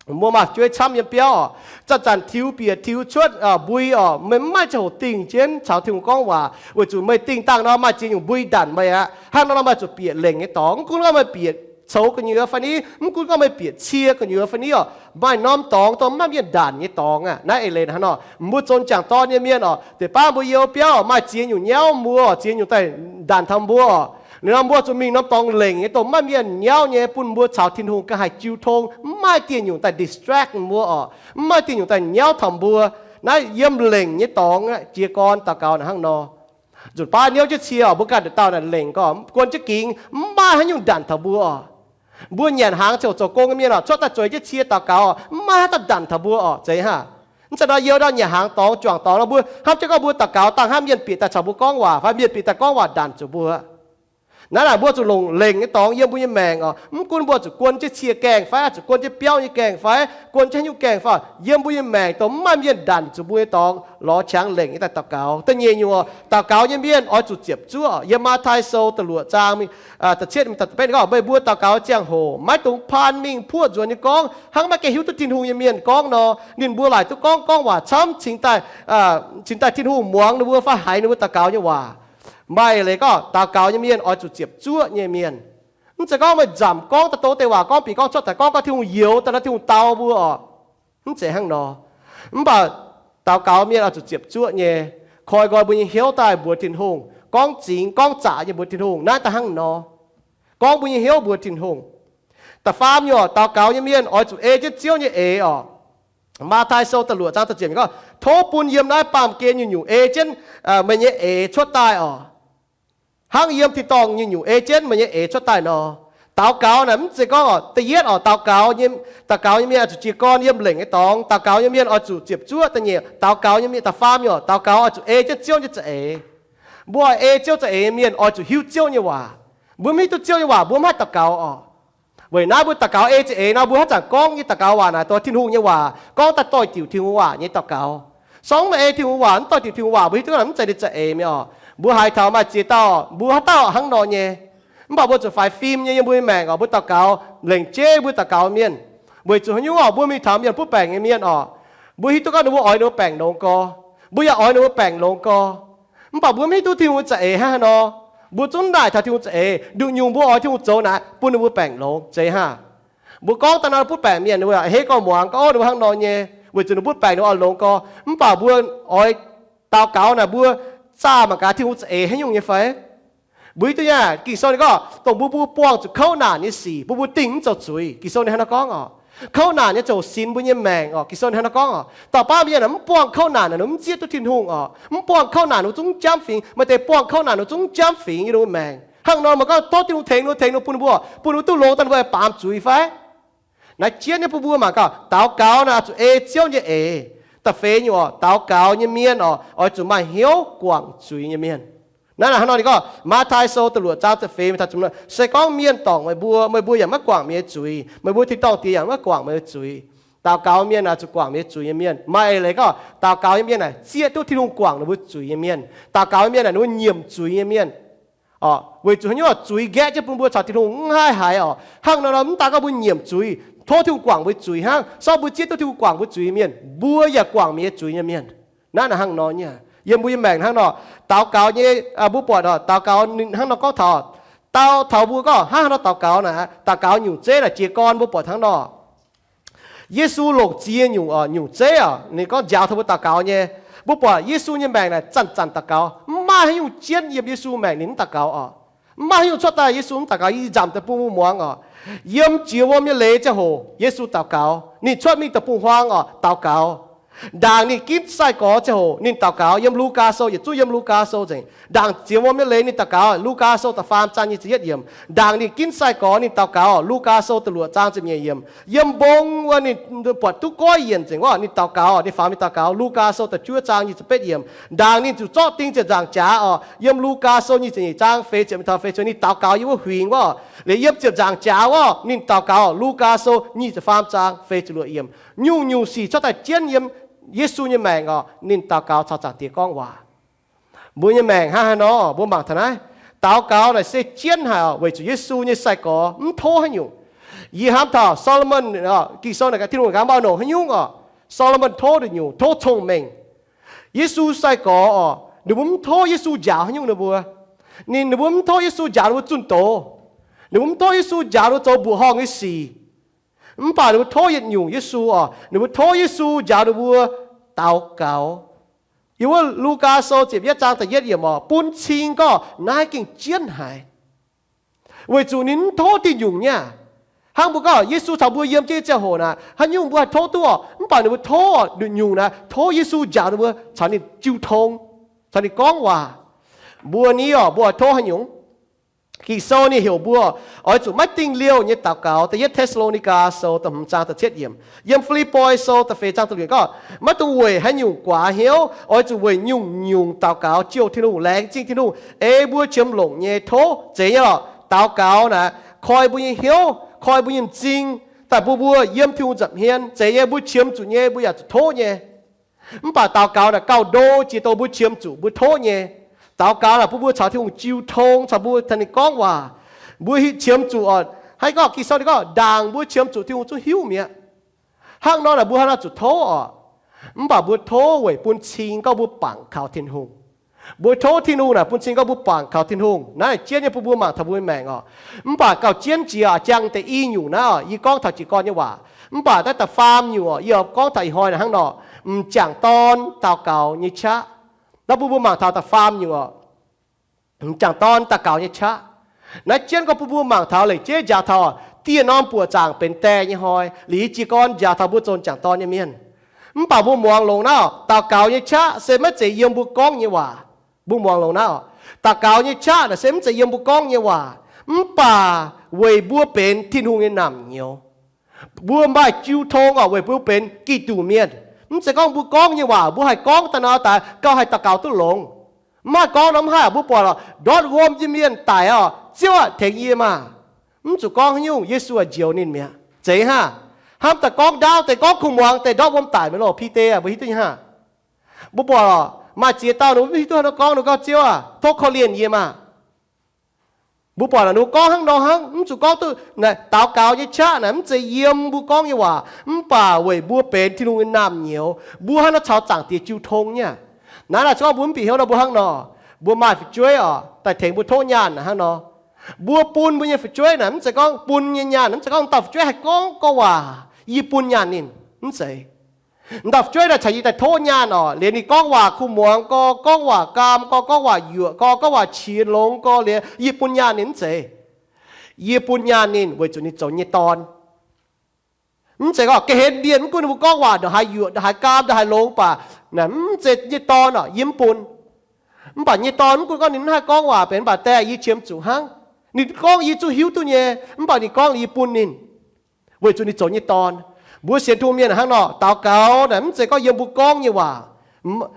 mbuo maaih fu'jueiv camv yiem biauv oc, zanc-zanc tiux bieqc tiux cuotv mbui oc, meih mv maaih ziangh hoc dingh jienv caux Tin-Hungh gorngv waac, weic zuqc meih dingh dangh nor maaih ziex nyungc mbui ndanc meih aqv. Hnangv nor nor meih zuqc bieqc lengc nyei dorngx. Mv gunv gorngv meih bieqc coux gu'nyuoz fai ni, mv gunv gorngv meih bieqc cie gu'nyuoz fai ni oc, maaih norm dorngx dongh maiv mienh ndanc nyei dorngx aqv. Naaiv eix leiz hnangv nor, mbuo zoux m'jangc dorn nyei mienh oc, deix baav mbuo youh biauv maaih ziex nyungc nyauv mbuo oc, ziex nyungc daaih ndanc taux mbuo oc. Liuz nor mbuo zuqc mingh norm dorngx lengc nyei dongh maiv mienh nyauv nyei, bun mbuo caux Tin-Hungh ganh haih jiu tong, mv maaih dieh nyungc daaih distract mbuo oc, mv maaih dieh nyungc daaih nyauv taux mbuo. Naaiv yiem lengc nyei dorngx jiez gorn daux gaux naaic hnangv nor. Nzunc baav niouv jienv cie oc, mbuo ganh dauh dauh naaic lengc gorngv guon jienv gingx, mv maaih haaix nyungc ndanc taux mbuo oc. Mbuo nyanc hnaangx ziouc zoux gong nyei mienh oc, cuotv daaih zueiz jienv cie daux gaux oc, mv maaih haaix dauh ndanc taux mbuo oc, zeiz hnangv. Mv zeiz nor, yiem dauh nyanc hnaangx dorngx, juangc dorngx nor, mbuo hnamv jienv gorngv mbuo daux gaux dangh hnamv mienh bieqc daaih caux mbuo gorngv waac fai mienh bieqc daaih gorngv waac ndanc zuqc mbuo. Naaiv naaic mbuo zuqc longc lengc nyei dorngx yiem mbuo nyei maengc oc. Mv gunv mbuo zuqc guon jienv cie gaengh fai, zuqc guon jienv biauv nyei gaengh fai, guon jienv haaix nyungc gaengh fai, yiem mbuo nyei maengc dongh mv maaih mienh ndanc zuqc mbuo nyei dorngx lorz qangx lengc nyei daaih daux gaux. Da'nyeic nyungc oc, daux gaux nyei mienh oix zuqc ziepc zuoqv. Yiem Matv^tai Sou da'luoqc zaang, da'cietv, da'betv gorngv, meih mbuo daux gaux ziangh hoc maiv dungx paan mingh puoqv nzuonx nyei gorngv, hnangv maiv gaengh hiuv duqv Tin-Hungh nyei mienh gorngv nor. Ninh mbuo laaic duqv gorngv gorngv waac camv, cingx daaih, cingx daaih Tin-Hungh muangx ninh mbuo fai haiz ninh mbuo daux gaux nyei waac. Maaih leiz gorngv daux gaux nyei mienh oix zuqc ziepc zuoqv nyei mienh. Mv zeiz gorngv meih nzamc gorngv daaih dongh deix waac gorngv bieqc gorngv cuotv daaih gorngv, gorngv Tin-Hungh youx daaih nor Tin-Hungh dau mbuo orqc. Mv zeiz hnangv nor. Mv baac daux gaux mienh oix zuqc ziepc zuoqv nyei, koi nqoi mbuo nyei hnyouv daaih mbuox Tin-Hungh, gorngv zingx gorngv zaqc nyei mbuox Tin-Hungh, naaiv daaih hnangv nor. Gorngv mbuo nyei hnyouv mbuox Tin-Hungh. Da'faam nyungc, daux gaux nyei mienh oix zuqc ei jienv Ziouv nyei eix orqc. Matv^taai Sou da'luoqc zaang da'ziepc gorngv, tov bun yiem naaiv baamh gen nyungc-nyungc ei jienv meih nyei eix cuotv daaih orqc. Hnangv yiem tin-dorngh nyungc-nyungc ei jienv meih nyei eix cuotv daaih nor. Daux gaux naaic mv zeiz gorngv orqc, da'yietv orqc, daux gaux nyei, daux gaux nyei mienh oix zuqc jiez gorn yiem lengc nyei dorngx. Daux gaux nyei mienh oix zuqc ziepc zuoqv. Da'nyeic, daux gaux nyei mienh, da'faam nyungc, daux gaux oix zuqc ei jienv Ziouv nyei za'eix. Mbuo oix ei Ziouv za'eix nyei mienh oix zuqc hiuv Ziouv nyei waac. Mbuo mv hiuv duqv Ziouv nyei waac, mbuo mv haih daux gaux orqc. Weic naaiv mbuo daux gaux ei za'eix nor, mbuo haaix zanc gorngv nyei daux gaux waac naaic dongh Tin-Hungh nyei waac, gorngv daaih doix-diuc Tin-Hungh waac nyei daux gaux. Se gorngv meih ei Tin-Hungh waac mv doix-diuc Tin-Hungh waac, mbuo hiuv duqv naaic mv zeiz ninh za'eix mi'aqv orqc. Mbuo haiz taux maaih ziex dauh, mbuo haaix dauh hnangv nor nyei. Mv baac mbuo zuqc faix fim nyei yiem mbuo nyei maengc orqc. Mbuo daux gaux lengc jeiv, mbuo daux gaux mienh. Weic zuqc haaix nyungc orqc? Mbuo mingh taux mienh butv baengc nyei mienh orqc, mbuo hiuv duqv gorngv ninh mbuo oix ninh mbuo baengc longx gorx. Mbuo yaac oix ninh mbuo baengc longx gorx. Mv baac mbuo mv hiuv duqv Tin-Hungh za'eix hnangv haaix nor. Mbuo zungv naaic taux Tin-Hungh za'eix, nduqc nyungc mbuo oix Tin-Hungh zoux naaic bun ninh mbuo baengc longx zeiz hnangv. Mbuo gorngv daaih nor, butv baengc mienh ninh mbuo a'hneiv gorngv muangx gorngv, ov, ninh mbuo hnangv nor nyei, weic zuqc ninh butv baengc ninh mbuo oix longx gorx. Mv baac mbuo oix daux gaux naaic, mbuo zaah mangc gaax Tin-Hungh za'eix haaix nyungc nyei fai? Mbuo hiuv duqv nyei, Ging-Sou ninh gorngv dongh mbuo, mbuo buangh zuqc kouv naanc nyei sic, mbuo, mbuo dingh mv zoux zuiz. Ging-Sou ninh hnangv nor gorngv orqc. Kouv naanc nyei ziouc sinx mbuo nyei maengc orqc. Ging-Sou ninh hnangv nor gorngv orqc. Dauh baav mienh aah, mv buangh kouv naanc naaic, ninh mv zieqv duqv Tin-Hungh orqc. Mv buangh kouv naanc ninh zungv mv jamv fingx. Maaih deix buangh kouv naanc ninh zungv mv jamv fingx yiem ninh mbuo maengc. Hnangv nor meih gorngv tov Tin-Hungh tengx ninh, tengx ninh, bun ninh mbuo, bun ninh mbuo duqv longx daaih, ninh mbuo baamz zuiz fai? Naaiv jienv nyei bun mbuo mangc gaax, daux gaux naaic oix zuqc ei Ziouv nyei eix. Da'feix nyungc orqc, daux gaux nyei mienh orqc, oix zuqc maaih hnyouv guangc zuiz nyei mienh. Naaiv hnangv nor ninh gorngv, Matv^taai Sou da'luoqc zaang da'feix, se gorngv mienh dorngc meih mbuo, meih mbuo yaac maiv guangc meih nyei zuiz. Meih mbuo tin-dorngh diex yaac maiv guangc meih nyei zuiz. Daux gaux mienh oix zuqc guangc meih nyei zuiz nyei mienh. Maaih eix leiz gorngv daux gaux nyei mienh naaic zieqv duqv Tin-Hungh guangc ninh mbuo zuiz nyei mienh. Daux gaux nyei mienh naaic ninh mbuo nyiemc zuiz nyei mienh. Weic zuqc haaix nyungc zuiz nqaeqv jienv bun mbuo caux Tin-Hungh mv haih haiz orqc. Hnangv nor nor, mv daaih gorngv mbuo nyiemc zuiz, tov Tin-Hungh guangc mbuo zuiz hnangv, se gorngv mbuo zieqv duqv Tin-Hungh guangc mbuo zuiz nyei mienh, mbuo yaac guangc mi'aqv zuiz nyei mienh. Naaiv naaic hnangv nor nyei. Yiem mbuo nyei maengc hnangv nor, daux gaux nyei, mbuo buatc daux gaux ninh hnangv nor gorngv taux, dau taux mbuo gorngv hnangv haaix nor daux gaux naaic, daux gaux nyungc zeiv naaic jiez gorn mbuo buatc hnangv nor. Yesu longc ziex nyungc, nyungc zeiv orqc, ninh gorngv njaaux taux mbuo daux gaux nyei. Mbuo buatc Yesu nyei maengc naaic zanc-zanc daux gaux. Mv maaih haaix nyungc jienv yiem Yesu maengc ninh mv daux gaux orqc. Mv maaih haaix nyungc cuotv daaih Yesu mv daux gaux. Yie nzamc daaih bun mbuo muangx orqc. Yiem jiex wuom nyei leiz ziangh hoc Yesu daux gaux. Ninh cuotv mingh deic-bung-huaang orqc, daux gaux. Ndaangc ninh ginv sai-gorx ziangh hoc ninh daux gaux. Yiem Lugaa Sou, yietc zungv yiem Lugaa Sou nzengc. Ndaangc jiex wuom nyei leiz ninh daux gaux. Lugaa Sou da'faam zaang nyic ziepc yietv yiemc. Ndaangc ninh ginv sai-gorx ninh daux gaux. Lugaa Sou da'luoqc zaang ziepc nyeic yiemc. Yiem mbong wuov ninh buatc duqv goiv yienc nzengc wuov ninh daux gaux. Ninh faaux mingh daux gaux. Lugaa Sou da'juov zaang nyic ziepc betv yiemc. Ndaangc ninh zuqc zorqv ding ziepc nzaangc jaax orqc. Yiem Lugaa Sou nyic ziepc nyeic zaang feix ziepc taux feix ziepc, ninh daux gaux yiem wuov huingx wuov. Liuz yiem ziepc nzaangc jaax wuov ninh daux gaux. Lugaa Sou nyic ziepc faam zaang feix ziepc luoqc yiemc. Nyungc-nyungc sic cuotv daaih jienv yiem Yesu nyei maengc orqc, ninh daux gaux caux Zaangc Diex gorngv waac. Mbuo nyei maengc hnangv haaix nor, mbuo mangc taux naaiv. Daux gaux naaic se jienv haic orqc, weic zuqc Yesu nyei sai-gorx mv tov haaix nyungc. Yie hnamv taux Saa^lo^morn, Ging-Sou naaic Tin-Hungh gaax maaih longc haaix nyungc orqc. Saa^lo^morn tov nduqc nyungc, tov cong-mengh. Yesu sai-gorx orqc, ninh mbuo mv tov Yesu njaaux haaix nyungc ninh mbuo. Ninh, ninh mbuo mv tov Yesu njaaux ninh mbuo zunh doz. Ninh mbuo mv tov Yesu njaaux ninh mbuo zoux mbuoqc horngh nyei sic. Mv baac ninh mbuo tov yietc nyungc Yesu orqc, ninh mbuo tov Yesu njaaux ninh mbuo daux gaux. Yiem wuov Lugaa Sou ziepc yietv zaang da'yietv yiemc orqc, bun cing gorngv naaiv gengh jienv haic. Weic zuqc ninh mv tov diuh nyungc nyei aqv. Hnangv mbuo gorngv Yesu caux mbuo yiem jienv nyei ziangh hoc naaic, haaix nyungc mbuo haih tov duqv orqc? Mv baac ninh mbuo tov orqc, nduqc nyungc naaic tov Yesu njaaux ninh mbuo caux ninh jiu tong, caux ninh gorngv waac. Mbuo ni orqc, mbuo oix tov haaix nyungc? Ging-Sou ninh heuc mbuo oix zuqc maiv dingh liouh nyei daux gaux. Da'yietv Te^saa^lo^ni^gaa Sou da'hmz zaang da'cietv yiemc. Yiem Fi^lipv^poi Sou da'feix zaang da'luoqc yiemc gorngv, maiv dungx weic haaix nyungc guaax hnyouv, oix zuqc weic nyungc-nyungc daux gaux jouh Tin-Hungh, laengz zingh Tin-Hungh, ei mbuo qiemx longc nyei tov. Zeiz nyei lorqc, daux gaux naaic koi mbuo nyei hnyouv, koi mbuo nyei m'zing, daaih bun mbuo yiem Tin-Hungh nza'hmien. Zeiz nyei, mbuo qiemx zuqc nyei mbuo yaac zuqc tov nyei. Mv baac daux gaux naaic gauh ndo jiex dongh mbuo qiemx zuqc mbuo tov nyei. Daux gaux naaic bun mbuo caux Tin-Hungh jiu tong, caux mbuo caux ninh gorngv waac. Mbuo qiemx zuqc orqc, haaix gorngv Ging-Sou ninh gorngv ndaangc mbuo qiemx zuqc Tin-Hungh zungv hiuv mi'aqv. Hnangv nor naaic mbuo hnangv naaic zuqc tov orqc. Mv baac mbuo tov weic bun cing gorngv mbuo bangc kaux Tin-Hungh. Mbuo tov Tin-Hungh naaic bun cing gorngv mbuo mangc kaux Tin-Hungh. Naaiv jienv nyei bun mbuo mangc taux mbuo nyei maengc oc. Mv baac gauh jienv jiex aqv, jangx deix i nyungc naaiv oc, yie gorngv taux jiez gorn nyei waac. Mv baac naaiv da'faam nyungc oc, yie gorngv taux ih hnoi naaic hnangv nor, m'jangc dorn daux gaux nyei qaqv. Naaiv bun mbuo mangc taux da'faam nyungc oc, m'jangc dorn daux gaux nyei qaqv. Naaiv jienv gorngv bun mbuo mangc taux lengc jeiv njaaux taux dieh norm buoqc zaangc benx die nyei hnoi, liuz jiez gorn njaaux taux mbuo zoux m'jangc dorn nyei mienh. Mv baac mbuo muangx longx naaiv oc, daux gaux nyei qaqv se maiv zeiz yiem mbuo gorngv nyei waac. Mbuo muangx longx naaiv oc, daux gaux nyei qaqv naaic se mv zeiz yiem mbuo gorngv nyei waac, mv baac weic mbuo benx Tin-Hungh nyei naamh nyouz. Mbuo maaih jiu tong oc, weic mbuo benx Giduc mienh. Mv zeiz gorngv mbuo gorngv nyei waac mbuo haih gorngv daaih nor daaih gauh haih daux gaux duqv longx. Mv haih gorngv nor mv haih. Mbuo buatc oc, ndortv wuom nyei mienh daic oc, Ziouv aah! Tengx yie maah! Mv zuqc gorngv haaix nyungc, Yesu aah njoux ninh mi'aqv. Zeiz hnangv. Hnamv daaih gorngv ndaauv deix, gorngv kuv muangx deix, ndortv wuom daic mi'aqv loh, Bide aah, mbuo hiuv duqv nyei hnangv. Mbuo buatc oc, maaih ziex dauh ninh mbuo mv hiuv duqv haaix nor gorngv, ninh gorngv, Ziouv aah, tov korv-lienh yie maah! Mbuo buatc naaic ninh mbuo gorngv hnangv nor hnangv, mv zuqc gorngv duqv naaic daux gaux nyei qaqv naaic mv zeiz yiem mbuo gorngv nyei waac, mv baac weic mbuo benx Tin-Hungh nyei naamh nyouz, mbuo hnangv nor caux Zaangc Diex jiu tong nyei aqv. Naaiv naaic se gorngv mbuo mv bieqc hnyouv nor mbuo hnangv nor, mbuo maaih fu'jueiv oc, daaih tengx mbuo tov nyaanh naaic hnangv nor, mbuo bun mbuo nyei fu'jueiv naaic mv zeiz gorngv bun nyei nyaanh, mv zeiz gorngv dauh fu'jueiv haih gorngv gorngv waac yie bun nyaanh ninh, mv zeiz. Dauh fu'jueiv naaic caux yie daaih tov nyaanh oc, liuz ninh gorngv waac kuv muangx gorx, gorngv waac gaam gorx, gorngv waac yuoqc gorx, gorngv waac qiex longx gorx, liuz yie bun nyaanh ninh, mv zeiz. Yie bun nyaanh ninh weic zuqc ninh zoux nyei dorn. Mv zeiz gorngv ga'hlen mienh mv gunv ninh mbuo gorngv waac ndongc haaix yuoqc, ndongc haaix gaam, ndongc haaix longx baac, naaic mv zeiz nyei dorn oc, yie mv bun. Mv baac nyei dorn mv gunv gorngv ninh mv haih gorngv waac benx, mv baac daaih yie qiemx zuqc hnangv. Ninh gorngv yie zungv hiuv duqv nyei, mv baac ninh gorngv yie bun ninh, weic zuqc ninh zoux nyei dorn. Mbuo sienx Tin-Hungh mienh hnangv nor, daux gaux naaic mv zeiz gorngv yiem mbuo gorngv nyei waac.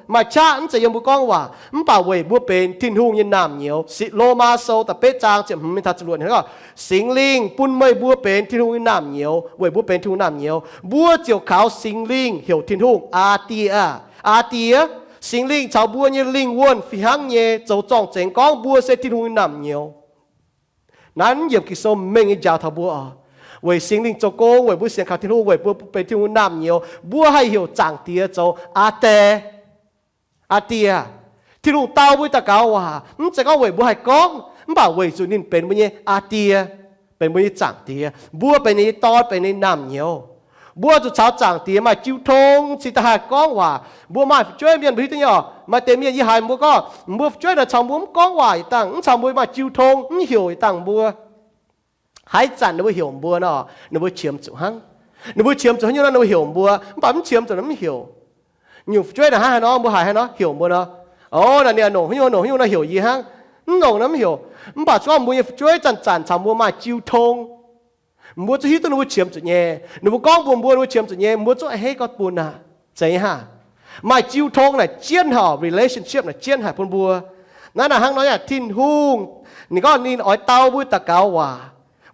Maaih qaqv mv zeiz yiem mbuo gorngv waac, mv baac weic mbuo benx Tin-Hungh nyei naamh nyouz. Lomaa Sou da'betv zaang ziepc hmz mingh taux ziepc luoqc ninh gorngv, Singx Lingh bun meih mbuo benx Tin-Hungh nyei naamh nyouz. Weic mbuo benx Tin-Hungh naamh nyouz, mbuo ziouc kaux Singx Lingh heuc Tin-Hungh Aa Die aah! Aa Die! Singx Lingh caux mbuo nyei lingh wuonh fih hnangv nyei zoux zorng-zengx gorngv mbuo se Tin-Hungh nyei naamh nyouz. Naaiv yiemc Ging-Sou mengh nyei njaaux taux mbuo oc. Weic Singx Lingh zoux gong, weic mbuo sienx kaux Tin-Hungh, weic mbuo benx Tin-Hungh naamh nyouz, mbuo haih heuc Zaangc Diex zoux Aa Die. Aa Die, Tin-Hungh dau mbuo daux gaux waac, mv zeiz gorngv weic mbuo haih gorngv, mv baac weic zuqc ninh benx mbuo nyei Aa Die, benx mbuo nyei Zaangc Diex. Mbuo benx ninh nyei dorn, benx ninh naamh nyouz. Mbuo zuqc caux Zaangc Diex maaih jiu tong cingx daaih haih gorngv waac. Mbuo maaih fu'jueiv mienh mbuo hiuv duqv nyei oc. Maaih deix mienh yie haiz mbuo gorngv, mbuo fu'jueiv naaic caux mbuo mv gorngv waac yietc dangh, mv caux mbuo maaih jiu tong, mv heuc yietc dangh mbuo. Haaix zanc ninh mbuo heuc mbuo nor, ninh mbuo qiemx zuqc hnangv. Ninh mbuo qiemx zuqc haaix nyungc nor ninh mbuo heuc mbuo, mv baac mv qiemx zuqc nor mv heuc. Nyungc fu'jueiv naaic hnangv haaix nor, mbuo haiz haaix nor heuc mbuo nor, ov, naaic ninh longc haaix nyungc longc haaix nyungc nor heuc yie hnangv. Mv longc nor mv heuc. Mv baac se gorngv mbuo nyei fu'jueiv zanc-zanc caux mbuo maaih jiu tong, mbuo zungv hiuv duqv ninh mbuo qiemx zuqc nyei. Ninh mbuo gorngv mbuox mbuo, ninh mbuo qiemx zuqc nyei, mbuo zungv a'hneiv gorngv bun aqv. Zeiz nyei hnangv. Maaih jiu tong naaic jienv haic, relationship naaic jienv haic bun mbuo. Naaiv naaic hnangv nor, Tin-Hungh ninh gorngv ninh oix dau mbuo daux gaux waac,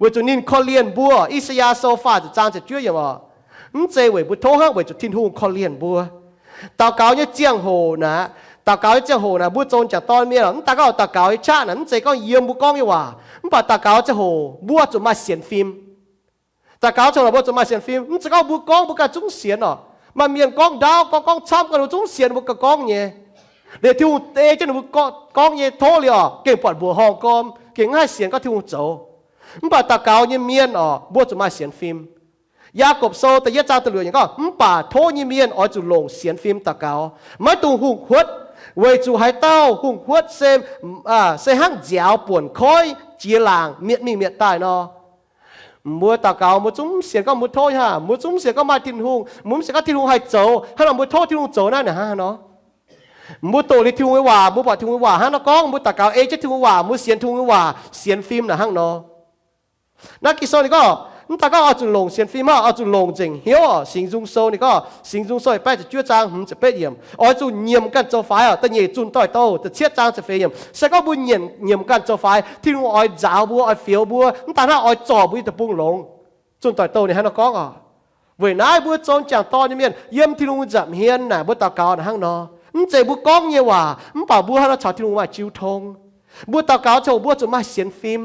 weic zuqc ninh korv-lienh mbuo. I^saa^yaa Sou faah ziepc zaang ziepc juov yiemc oc. Mv zeiz weic mbuo tov hnangv, weic zuqc Tin-Hungh korv-lienh mbuo. Daux gaux nyei ziangh hoc naaic, daux gaux nyei ziangh hoc naaic, mbuo zoux m'jangc dorn mienh oc, mv daaih gorngv daux gaux nyei qaqv naaic mv zeiz gorngv yiem mbuo gorngv nyei waac. Mv baac daux gaux ziangh hoc mbuo zuqc maaih sienx fim. Daux gaux ziangh hoc mbuo zuqc maaih sienx fim. Mv zeiz gorngv mbuo gorngv mbuo ganh zungv sienx oc. Maaih mienh gorngv ndaauv, gorngv, gorngv camv, gorngv ninh mbuo zungv sienx mbuo ganh gorngv nyei. Liuz Tin-Hungh ei jienv ninh mbuo gorngv nyei tov liuz oc, gengh buatc mbuoqc horngh gorm, gengh mv haih sienx gorngv Tin-Hungh zoux. Mv baac daux gaux nyei mienh oc, mbuo zuqc maaih sienx fim. Yaagorpc Sou da'yietv zaang da'luoqc yiemc gorngv, mv baac tov nyei mienh oix zuqc longc sienx fim daux gaux, maiv dungx hungh huotv, weic zuqc haaix dauh hungh huotv se, se hnangv nziaaux buonc koiv jiex laangc mietc mingh mietc daaih nor. Mbuo daux gaux mbuo zungv mv sienx gorngv mbuo tov hnangv, mbuo zungv mv sienx gorngv maaih Tin-Hungh, mbuo mv sienx gorngv Tin-Hungh haih zoux hnangv nor, mbuo tov Tin-Hungh zoux naaiv naaic hnangv nor. Mbuo doqc liuz Tin-Hungh nyei waac, mbuo buatc Tin-Hungh nyei waac hnangv nor gorngv, mbuo daux gaux ei jienv Tin-Hungh nyei waac, mbuo sienx Tin-Hungh nyei waac, sienx fim naaic hnangv nor. Naaiv Ging-Sou ninh gorngv, mv daaih gorngv oix zuqc longc sienx fim hnangv, oix zuqc longc nzengc hnyouv oc. Singx Nzung Sou ninh gorngv, Singx Nzung Sou yietc baeqv ziepc juov zaang hmz ziepc betv yiemc, oix zuqc nyiemc ganh zoux faix oc. Da'nyeic zunh doix douh da'cietv zaang ziepc feix yiemc, se gorngv mbuo nyiemc, nyiemc ganh zoux faix, Tin-Hungh oix nzaaux mbuo, oix fioux mbuo, mv daaih hnangv oix zorc mbuo nyei deic-bung longx. Zunh doix douh ninh hnangv nor gorngv oc. Weic naaiv mbuo zoux m'jangc dorn nyei mienh yiem Tin-Hungh nza'hmien naaic mbuo daux gaux naaic hnangv nor, mv zeiz mbuo gorngv nyei waac, mv baac mbuo hnangv nor caux Tin-Hungh maaih jiu tong. Mbuo daux gaux ziangh hoc mbuo zuqc maaih sienx fim.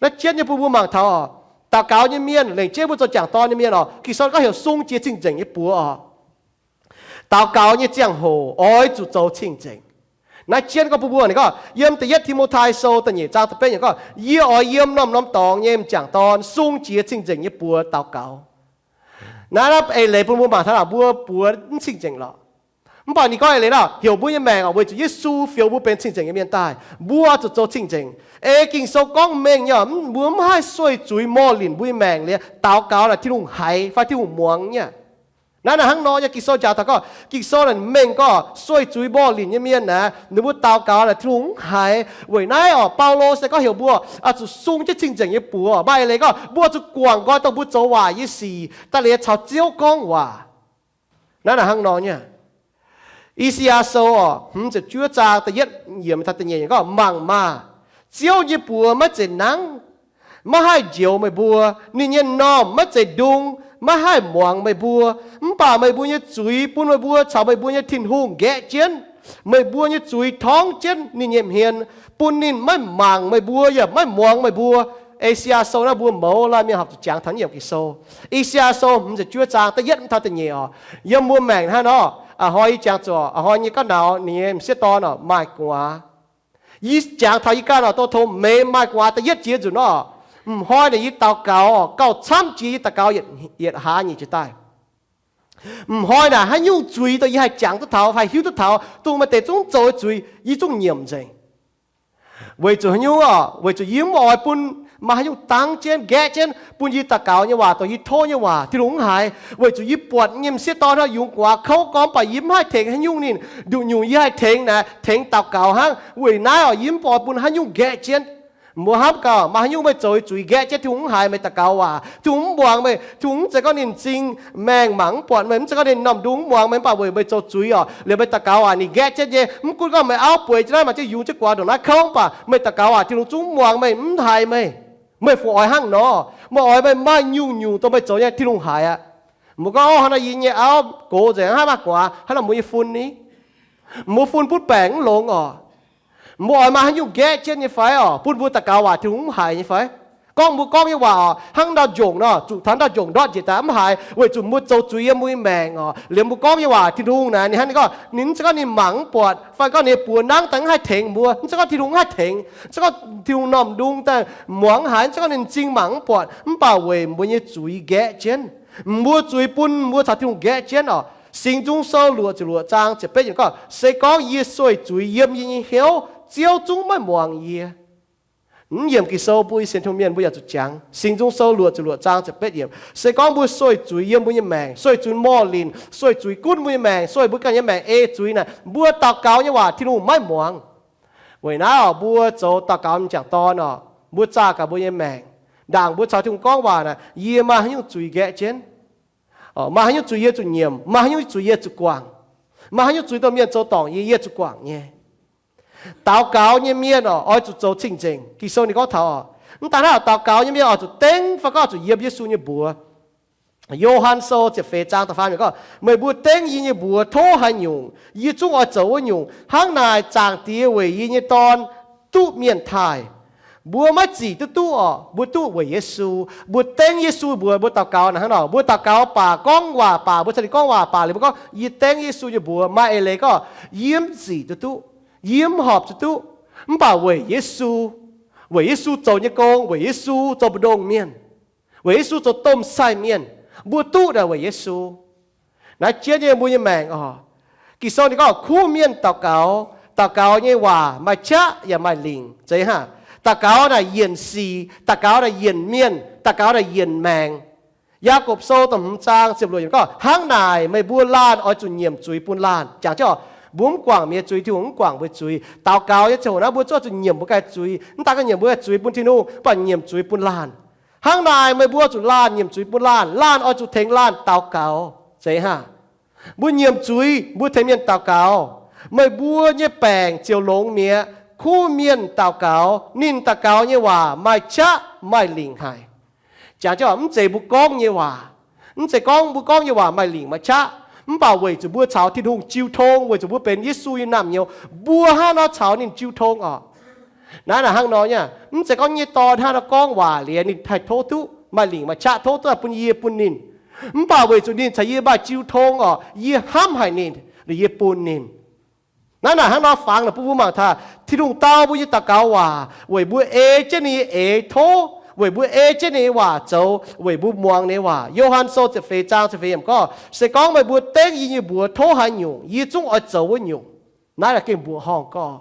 Naaiv jienv nyei bun mbuo mangc taux oc, daux gaux nyei mienh, lengc jeiv mbuo zoux m'jangc dorn nyei mienh oc, Ging-Sou gorngv heuc sung jiex cing-nzengc nyei buoz oc. Daux gaux nyei ziangh hoc oix zuqc zoux cing-nzengc. Naaiv jienv gorngv bun mbuo, ninh gorngv yiem da'yietv Ti^mo^tai Sou da'nyeic zaang da'betv yiemc gorngv, yie oix yiem norm-norm dorngx nyei m'jangc dorn sung jiex cing-nzengc nyei buoz daux gaux. Naaiv, naaiv eix leiz bun mbuo mangc taux naaic mbuo buoz mv cing-nzengc lorqc. Mv baac ninh gorngv eix leiz naaic heuc mbuo nyei maengc oc, weic zuqc Yesu fioux mbuo benx cing-nzengc nyei mienh daaih, mbuo zuqc zoux cingx nzengc. Ei Ging-Sou gorngv mengh nyei, mbuo mv haih sueih zuiz morh linc mbuo nyei maengc liuz daux gaux naaic Tin-Hungh haiz fai Tin-Hungh muangx nyei aqv. Naaiv naaic hnangv nor nyei. Ging-Sou jaax taux gorngv, Ging-Sou naaic mengh gorngv sueih zuiz morh linc nyei mienh naaic, ninh mbuo daux gaux naaic Tin-Hungh mv haiz. Weic naaiv oc, Baulo se gorngv heuc mbuo oix zuqc sung jienv cing-nzengc nyei buoz. Maaih eix leiz gorngv mbuo zuqc guangc nqoi dongh mbuo zoux waac nyei sic daaih liuz caux Ziouv gorngv waac. Naaiv naaic hnangv nor nyei. I^saa^yaa Sou oc, hmz ziepc juov zaang da'yietv yiemc taux da'nyeic gorngv, mangc maah! Ziouv nyei buoz maiv zeiz nangv, maiv haih njoux meih mbuo. Ninh nyei m'normh maiv zeiz ndung, maiv haih muangx meih mbuo. Mv baac meih mbuo nyei zuiz bun meih mbuo caux meih mbuo nyei Tin-Hungh nqaeqv jienv. Meih mbuo nyei zuiz torngv jienv ninh nyei hmien, bun ninh maiv mangc meih mbuo yaac maiv muangx meih mbuo. I^saa^yaa Sou naaiv mbuo mouz laanh mienh horpc zuqc jangx taux naaiv yiemc Ging-Sou. I^saa^yaa Sou hmz ziepc juov zaang da'yietv taux da'nyeic oc. Yiem mbuo maengc hnangv nor, a'hnoi yie jangx zuqc a'hnoi nyei ga'naaiv ninh nyei m'sieqv dorn oc maaih gu'nguaaz. Yie jangx taux yie ganh oc, dongh tongx meix maaih gu'nguaaz da'yietv jiex nzunc nor, m'hnoi naaic yie daux gaux oc, gauh camv jiex yie daux gaux yietc hlaax nyeic jiex daaih. M'hnoi naaic haaix nyungc zuiz dongh yie haih jangx duqv taux, haih hiuv duqv taux, dongh maaih deix zungv zoux zuiz, yie zungv nyiemc nzengc. Weic zuqc haaix nyungc oc? Weic zuqc yie mv oix bun maaih haaix nyungc dangv jienv, nqaeqv jienv bun yie daux gaux nyei waac, dongh yie tov nyei waac, Tin-Hungh mv haiz. Weic zuqc yie buatc nyei m'sieqv dorn hnangv yungz gu'nguaaz kouv gorngv, mv baac yie mv haih tengx haaix nyungc ninh. Nduqc nyungc yie haih tengx naaic, tengx daux gaux hnangv. Weic naaiv oc, yie mv oix bun haaix nyungc nqaeqv jienv. Mbuo hnamv gaax, maaih haaix nyungc meih zoux zuiz nqaeqv jienv, Tin-Hungh mv haiz meih daux gaux waac, Tin-Hungh mv muangx meih. Tin-Hungh mv zeiz gorngv ninh m'zing maengh mangc mv buatc meih, mv zeiz gorngv ninh m'normh ndung mv muangx meih, mv baac weic meih zoux zuiz oc, liuz meih daux gaux waac ninh nqaeqv jienv nyei. Mv gunv gorngv meih auv bueix jienv naaiv, maaih jienv yungz jienv gu'nguaaz ndongc naaiv kouv, mv baac meih daux gaux waac Tin-Hungh zungv mv muangx meih, mv haiz meih. Meih fungc oix hnangv nor? Meih oix meih maaih nyungc-nyungc dongh meih zoux nyei Tin-Hungh haiz aqv. Mbuo gorngv, ov, hnangv naaiv yie nyei auv gox nzengc, hnangv maaih gu'nguaaz hnangv naaic, mbuo nyei fun ni? Mbuo fun butv baengc mv longx oc. Mbuo oix maaih haaix nyungc nqaeqv jienv nyei fai oc, bun mbuo daux gaux waac Tin-Hungh mv haiz nyei fai? Gorngv mbuo gorngv nyei waac oc, hnangv ndau-njongc nor, zuqc taux ndau-njongc ndortv njiec daaih mv haiz, weic zuqc mbuo zoux zuiz yiem mbuo nyei maengc oc. Liuz mbuo gorngv nyei waac Tin-Hungh naaic ninh hnangv naaiv gorngv, ninh mv zeiz gorngv ninh mangc mv buatc, fai gorngv ninh nyei buoz nangv daaih mv haih tengx mbuo, mv zeiz gorngv Tin-Hungh mv haih tengx, mv zeiz gorngv Tin-Hungh m'normh ndung daaih muangx mv haiz, mv zeiz gorngv ninh m'zing mangc mv buatc, mv baac weic mbuo nyei zuiz nqaeqv jienv. Mbuo zuiz bun mbuo caux Tin-Hungh nqaeqv jienv oc. Singx Nzung Sou luoqc ziepc luoqc zaang ziepc betv yiemc gorngv, se gorngv yie sueih zuiz yiem yie nyei hnyouv, Ziouv zungv maiv muangx yie. Mv yiemc Ging-Sou bun Sienx Tong Mienh mbuo yaac zuqc jangx. Singx Nzung Sou luoqc ziepc luoqc zaang ziepc betv yiemc, se gorngv mbuo sueih zuiz yiem mbuo nyei maengc, sueih zuiz morh linc, sueih zuiz gunv mbuo nyei maengc, sueih mbuo ganh nyei maengc ei zuiz naaic, mbuo daux gaux nyei waac Tin-Hungh maiv muangx. Weic naaiv oc, mbuo zoux daux gaux m'jangc dorn oc, mbuo zaah gaax mbuo nyei maengc. Ndaangc mbuo caux Tin-Hungh gorngv waac naaic, yie maaih haaix nyungc zuiz nqaeqv jienv? Maaih haaix nyungc zuiz yie zuqc nyiemc? Maaih haaix nyungc zuiz yie zuqc guangc? Maaih haaix nyungc zuiz dongh mienh zoux dorngc yie, yie zuqc guangc nyei? Daux gaux nyei mienh oc, oix zuqc zoux cing-nzengc. Ging-Sou ninh gorngv taux oc, mv daaih hnangv daux gaux nyei mienh oix zuqc dengv fai gorngv oix zuqc yiem Yesu nyei mbuox. Yo^han Sou ziepc feix zaang da'faam gorngv, meih mbuo dengv yie nyei mbuox tov haaix nyungc, yie zungv oix zoux wuov nyungc. Hnangv naaic, Zaangc Diex weic yie nyei Dorn duqv mienh taaih. Mbuo maiv zic duqv duqv oc, mbuo duqv weic Yesu. Mbuo dengv Yesu mbuox mbuo daux gaux naaic hnangv nor, mbuo daux gaux baac, gorngv waac baac, mbuo caux ninh gorngv waac baac liuz mbuo gorngv, yie dengv Yesu nyei mbuox, maaih eix leiz gorngv yie mv zic duqv duqv, yie mv horpc duqv duqv, mv baac weic Yesu, weic Yesu zoux nyei gong, weic Yesu zoux mbu'ndongx mienh, weic Yesu zoux domh sai mienh, mbuo duqv naaic weic Yesu. Naaiv jienv nyei mbuo nyei maengc oc. Ging-Sou ninh gorngv kuv mienh daux gaux, daux gaux nyei waac maaih qaqv yaac maaih lingc. Zeiz hnangv, daux gaux naaic yienc sic, daux gaux naaic yienc mienh, daux gaux naaic yienc maengc. Yaagorpc Sou da'hmz zaang ziepc luoqc yiemc gorngv, hnangv naaic meih mbuo laanh oix zuqc nyiemc zuiz bun laanh. Jangx jienv oc, mbuo mv guangc mienh zuiz, Tin-Hungh mv guangc mbuo zuiz. Daux gaux nyei ziangh hoc naaiv mbuo zuqc zuqc nyiemc mbuo ganh zuiz. Mv daan ganh nyiemc mbuo ganh zuiz bun Tin-Hungh, mv baac nyiemc zuiz bun laanh. Hnangv naaic meih mbuo zuqc laanh nyiemc zuiz bun laanh. Laanh oix zuqc tengx laanh daux gaux. Zeiz hnangv, mbuo nyiemc zuiz, mbuo tengx mienh daux gaux. Meih mbuo nyei baengc ziouc longx mi'aqv. Kuv mienh daux gaux, ninh daux gaux nyei waac maaih qaqv maaih lingc haic. Jangx jienv oc, mv zeiz mbuo gorngv nyei waac, mv zeiz gorngv mbuo gorngv nyei waac maaih lingc maaih qaqv, mv baac weic zuqc mbuo caux Tin-Hungh jiu tong, weic zuqc mbuo benx Yesu nyei naamh nyouz, mbuo hnangv nor caux ninh jiu tong oc. Naaiv naaic hnangv nor nyei, mv zeiz gorngv nyei dorn hnangv nor gorngv waac liuz ninh haih tov duqv maaih lingc maaih qaqv tov duqv bun yie bun ninh. Mv baac weic zuqc ninh caux yie maaih jiu tong oc, yie hnamv haic ninh, liuz yie bun ninh. Naaiv naaic hnangv nor fangx naaic bun mbuo mangc taux Tin-Hungh dau mbuo nyei daux gaux waac weic mbuo ei jienv ninh nyei eix tov, weic mbuo ei jienv ninh nyei waac zoux, weic mbuo muangx ninh nyei waac. Yo^han Sou ziepc feix zaang ziepc feix yiemc gorngv, Se gorngv meih mbuo dengv yie nyei mbuox tov haaix nyungc, yie zungv oix zoux wuov nyungc. Naaiv naaic gengh mbuoqc horngh gorngv,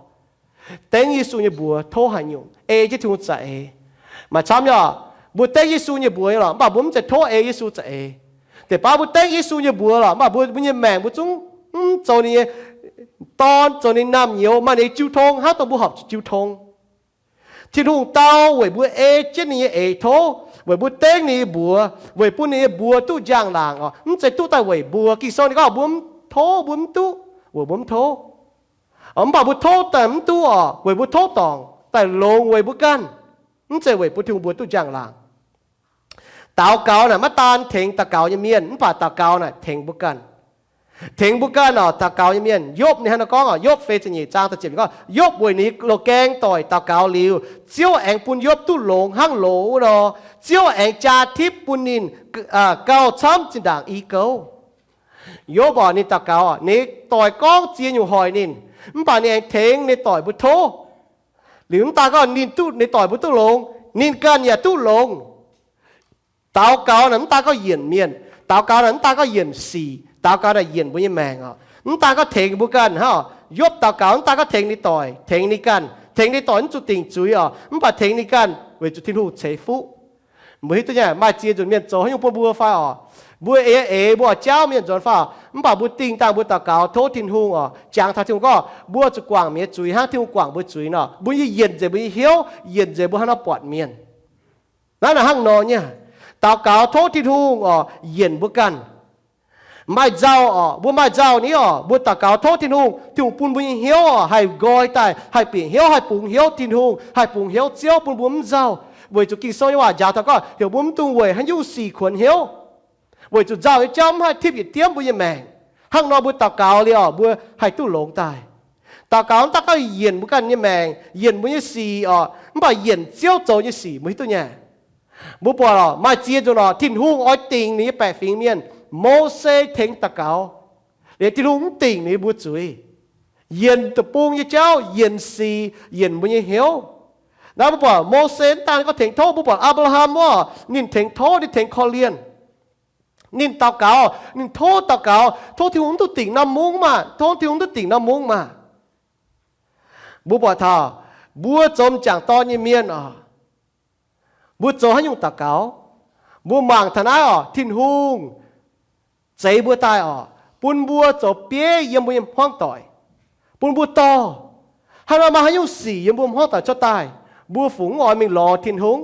dengv Yesu nyei mbuox tov haaix nyungc, ei jienv Tin-Hungh za'eix. Maaih camv nyei oc, mbuo dengv Yesu nyei mbuox nyei lorqc, mv baac mbuo mv zeiz tov ei Yesu za'eix. Deix baav mbuo dengv Yesu nyei mbuox lorqc, mv baac mbuo, mbuo nyei maengc mbuo zungv mv zoux ninh nyei dorn, zoux ninh naamh nyouz, maaih ninh nyei jiu tong hnangv dongh mbuo horpc zuqc jiu tong. Tin-Hungh dau weic mbuo ei jienv ninh nyei eix tov, weic mbuo dengv ninh nyei mbuox, weic bun ninh nyei mbuox duqv njang-laangc oc. Mv zeiz duqv daaih weic mbuo. Ging-Sou ninh gorngv mbuo mv tov, mbuo mv duqv weic mbuo mv tov. Mv baac mbuo tov daaih mv duqv oc, weic mbuo tov dorngc daaih longx weic mbuo ganh, mv zeiz weic bun Tin-Hungh mbuox duqv njang-laangc. Daux gaux naaic maiv daan tengx daux gaux nyei mienh, mv baac daux gaux naaic tengx mbuo ganh. Tengx mbuo ganh oc, daux gaux nyei mienh. Yopv ninh hnangv nor gorngv oc, Yopv feix ziepc nyeic zaang da'ziepc gorngv, Yopv weic ninh loz-gaeng doic daux gaux liuz, Ziouv aengx bun Yopv duqv longx hnangv loz wuov nor. Ziouv aengx jaa tipv bun ninh gauh camv zinh ndaangc i gouv. Yopv oc, ninh daux gaux oc, ninh doic gorngv ziex nyungc hoic ninh, mv baac ninh aengx tengx ninh doic mbuo tov. Liuz mv daan gorngv ninh duqv, ninh doic mbuo duqv longx, ninh ganh yaac duqv longx. Daux gaux naaic mv daan gorngv yienc mienh, daux gaux naaic mv daan gorngv yienc sic, daux gaux naaic yienc mbuo nyei maengc oc. Mv daan gorngv tengx mbuo ganh hnangv oc. Yopv daux gaux mv daan gorngv tengx ninh doic, tengx ninh ganh, tengx ninh doic mv zuqc dingc zuiz oc, mv baac tengx ninh ganh weic zuqc Tin-Hungh ceix fuqv. Mbuo hiuv duqv nyei, maaih ziex nzunc mienh zoux haaix nyungc bun mbuo fai oc? Mbuo eix eix mbuo oix jaauv mienh nzuonx fai oc? Mv baac mbuo dingh dangh mbuo daux gaux tov Tin-Hungh oc, jangx taux Tin-Hungh gorngv mbuo zuqc guangc mi'aqv zuiz hnangv Tin-Hungh guangc mbuo zuiz nor. Mbuo nyei yienc nzengc mbuo nyei hnyouv, yienc nzengc mbuo hnangv nor buatc mienh. Naaiv naaic hnangv nor nyei. Daux gaux tov Tin-Hungh oc, yienc mbuo ganh. Maaih nzauh oc, mbuo maaih nzauh ni oc, mbuo daux gaux tov Tin-Hungh, Tin-Hungh bun mbuo nyei hnyouv oc haih nqoi daaih, haih bieqc hnyouv, haih bungx hnyouv Tin-Hungh, haih bungx hnyouv Ziouv bun mbuo mv nzauh. Weic zuqc Ging-Sou nyei waac njaaux taux gorngv heuc mbuo mv dungx weic haaix nyungc sic kuonx hnyouv. Weic zuqc nzauh nyei jauv mv haih tipv yietc diemv mbuo nyei maengc. Hnangv nor mbuo daux gaux liuz oc, mbuo haih duqv longx daaih. Daux gaux mv daan gorngv yienc mbuo ganh nyei maengc, yienc mbuo nyei sic oc, mv baac yienc Ziouv zoux nyei sic, mbuo hiuv duqv nyei. Mbuo buatc oc, maaih ziex nzunc oc, Tin-Hungh oix dingc ninh nyei baeqc fingx mienh. Mose tengx daux gaux, liuz Tin-Hungh mv dingc ninh mbuo zuiz. Yienc deic-bung nyei jauv, yienc sic, yienc mbuo nyei hnyouv. Naaiv mbuo buatc Mose mv daan gorngv tengx tov, mbuo buatc Apc^laa^ham wuov, ninh tengx tov, ninh tengx korv-lienh. Ninh daux gaux, ninh tov daux gaux, tov Tin-Hungh mv duqv dingc norm mungv maah, tov Tin-Hungh mv duqv dingc norm mungv maah. Mbuo buatc taux, mbuo zoux m'jangc dorn nyei mienh oc, mbuo zoux haaix nyungc daux gaux? Mbuo mangc taux naaiv oc, Tin-Hungh zeix mbuo daaih oc, bun mbuo zoux bieiv yiem mbuo nyei hmuangv doic, bun mbuo dorh. Hnangv nor maaih haaix nyungc sic yiem mbuo hmuangv doic cuotv daaih, mbuo fungc mv oix mingh lorz Tin-Hungh?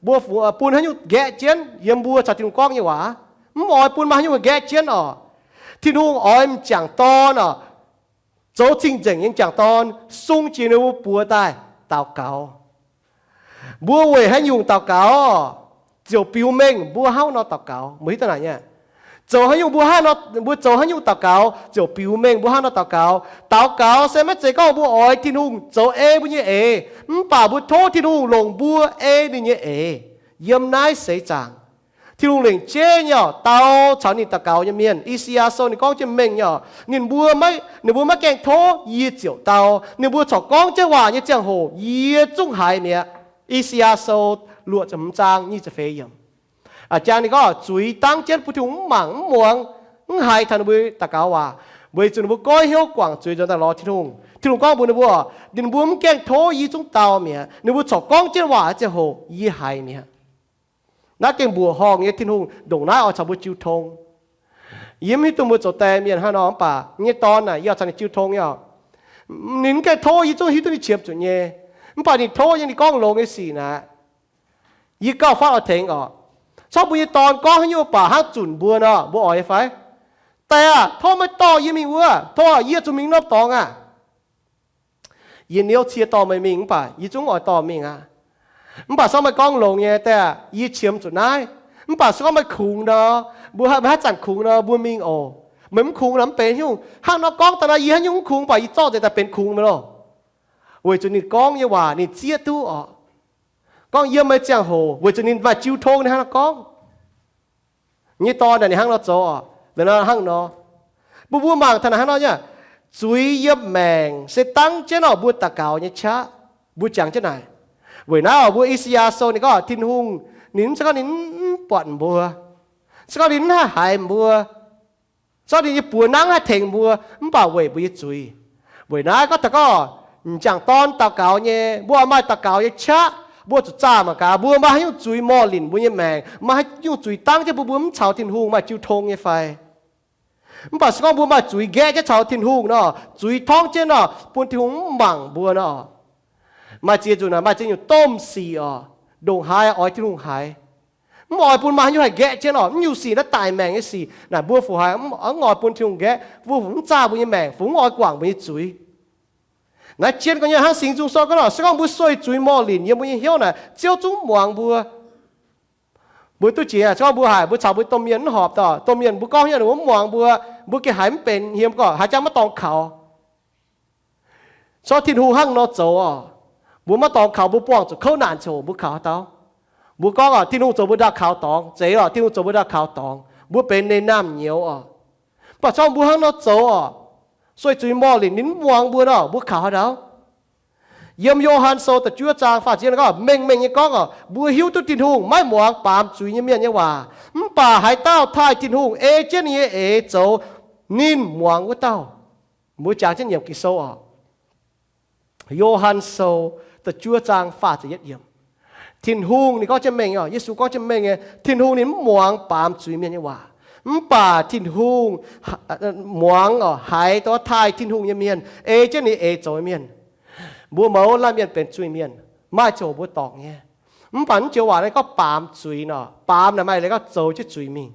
Mbuo fungc bun haaix nyungc nqaeqv jienv yiem mbuo caux Tin-Hungh gorngv nyei waac? Mv oix bun maaih haaix nyungc nqaeqv jienv oc. Tin-Hungh oix m'jangc dorn oc, zoux cing-nzengc nyei m'jangc dorn, sung jiex ninh mbuo buoz daaih daux gaux. Mbuo weic haaix nyungc daux gaux, ziouc biux mengh mbuo hnangv nor daux gaux. Mbuo hiuv duqv naaic nyei. Zoux haaix nyungc mbuo hnangv nor, mbuo zoux haaix nyungc daux gaux, ziouc biux mengh mbuo hnangv nor daux gaux. Daux gaux se maiv zeiz gorngv mbuo oix Tin-Hungh zoux ei mbuo nyei eix, mv baac mbuo tov Tin-Hungh longc mbuo ei ninh nyei eix. Yiem naaiv seix zaangc, Tin-Hungh lengc jeiv nyei oc dau caux ninh daux gaux nyei mienh. I^saa^yaa Sou ninh gorngv jienv mengh nyei oc. Ninh mbuo maiv, ninh mbuo maiv gaengh tov, yie ziouc dau. Ninh mbuo corc gorngv jienv waac nyei ziangh hoc yie zungv haiz mi'aqv. I^saa^yaa Sou luoqc ziepc hmz zaang nyic ziepc feix yiemc. A'jang ninh gorngv zuiz dangv jienv bun Tin-Hungh mv mangc mv muangx, mv haiz taux ninh mbuo daux gaux waac, weic zuqc ninh mbuo goiv hnyouv guangc zuiz nzuonx daaih lorz Tin-Hungh. Tin-Hungh gorngv mbuox ninh mbuo, ninh mbuo mv gaengh tov yie zungv dau mi'aqv. Ninh mbuo corc gorngv jienv waac ziangh hoc yie haiz mi'aqv. Naaiv gengh mbuoqc horngh nyei. Tin-Hungh ndongc naaiv oix caux mbuo jiu tong. Yie mv hiuv duqv mbuo zoux die mienh hnangv nor, mv baac yie nyei dorn naaic, yie oix caux ninh jiu tong nyei oc. Ninh mv gaengh tov, yie zungv hiuv duqv ninh qiemx zuqc nyei. Mv baac ninh tov nyei, ninh gorngv longx nyei sic naaic, yie gauh fatv oix tengx oc. Corc mbuo nyei dorn gorngv haaix nyungc baac hnangv zunc mbuo nor, mbuo oix nyei fai? Die aah, tov meih dorh yie mingh wuov. Tov, yie zuqc mingh norm dorngx aah. Yie niouv cie dorh meih mingh mv baac yie zungv oix dorh mingh aqv. Mv baac se gorngv meih gorngv longx nyei, die aah, yie qiemx zuqc naaiv. Mv baac se gorngv meih kungx nor, mbuo haaix zanc kungx nor mbuo mingh oc. Meih mv kungx nor mv benx nyungc. Hnangv nor gorngv daaih nor, yie haaix nyungc mv kungx baac yie zorqv nzengc daaih benx kungx meih loh. Weic zuqc ninh gorngv nyei waac ninh zieqv duqv oc. Gorngv yiem meih ziangh hoc, weic zuqc ninh maaih jiu tong ninh hnangv nor gorngv. Nyei dorn naaic ninh hnangv nor zoux oc, hnangv nor. Mbuo mbuo mangc taux naaic hnangv nor nyei. Zuiz yiem maengc se dangv jienv oc mbuo daux gaux nyei qaqv. Mbuo jangx jienv naaic. Weic naaiv oc mbuo I^saa^yaa Sou ninh gorngv Tin-Hungh ninh mv zeiz gorngv ninh mv buatc mbuo, se gorngv ninh mv haih haiz mbuo, se gorngv ninh nyei buoz nangv haih tengx mbuo, mv baac weic mbuo nyei zuiz. Weic naaiv gorngv taux gorngv m'jangc dorn daux gaux nyei, mbuo oix maaih daux gaux nyei qaqv, mbuo zuqc zaah mangc gaax mbuo maaih haaix nyungc zuiz morh linc mbuo nyei maengc, maaih haaix nyungc zuiz dangv jienv mbuo, mbuo mv caux Tin-Hungh maaih jiu tong nyei fai. Mv baac se gorngv mbuo maaih zuiz nqaeqv jienv caux Tin-Hungh nor, zuiz torngv jienv nor, bun Tin-Hungh mv mangc mbuo nor, maaih ziex nzunc naaic maaih ziex nyungc domh sic oc, ndongc haaix oix Tin-Hungh haiz, mv oix bun maaih haaix nyungc haih nqaeqv jienv oc. Mv nyungc sic naaiv daic maengc nyei sic naaic mbuo fu haiz mv oix bun Tin-Hungh nqaeqv, mbuo fu mv zaah mbuo nyei maengc, fu mv oix guangc mbuo nyei zuiz. Naaiv jienv gorngv nyei hnangv Singx Nzung Sou gorngv nor, se gorngv mbuo sueih zuiz morh linc yiem mbuo nyei hnyouv naaic, Ziouv zungv mv muangx mbuo. Mbuo duqv jiex, se gorngv mbuo haiz mbuo caux mbuo domh mienh mv horpc, domh mienh mbuo gorngv hnyouv ninh mbuo mv muangx mbuo, mbuo gengh haiz mv benx, hiem gorngv haaix jangv maiv dorngx kaux. Se gorngv Tin-Hungh hnangv nor zoux oc, mbuo maiv dorngx kaux, mbuo buangh zuqc kouv naanc ziangh hoc mbuo kaux haaix dauh? Mbuo gorngv oc, Tin-Hungh zoux mbuo ndau kaux dorngx, zeiz oc, Tin-Hungh zoux mbuo ndau kaux dorngx, mbuo benx ninh naamh nyouz oc. Mv baac se gorngv mbuo hnangv nor zoux oc, sueih zuiz morh linc ninh mv muangx mbuo nor, mbuo kaux haaix dauh? Yiem Yo^han Sou da'juov zaang faah ziepc yietv gorngv, mengh mengh nyei gorngv oc, mbuo hiuv duqv Tin-Hungh maiv muangx baamz zuiz nyei mienh nyei waac, mv baac haaix dauh taaih Tin-Hungh ei jienv ninh nyei eix zoux, ninh muangx wuov dauh. Mbuo jangx jienv nyiemc Ging-Sou oc. Yo^han Sou da'juov zaang faah ziepc yietv yiemc. Tin-Hungh ninh gorngv jienv mengh oc, Yesu gorngv jienv mengh nyei, Tin-Hungh ninh mv muangx baamz zuiz mienh nyei waac, mv baac Tin-Hungh muangx oc, haiz dongh taaih Tin-Hungh nyei mienh, ei jienv ninh eix zoux nyei mienh. Mbuo mouz laanh mienh benx zuiz-mienh, maaih ziangh hoc mbuo dorngc nyei. Mv baac naaiv joux waac naaiv gorngv baamz zuiz nor, baamz naaic maaih leiz gorngv zoux jienv zuiz mingh,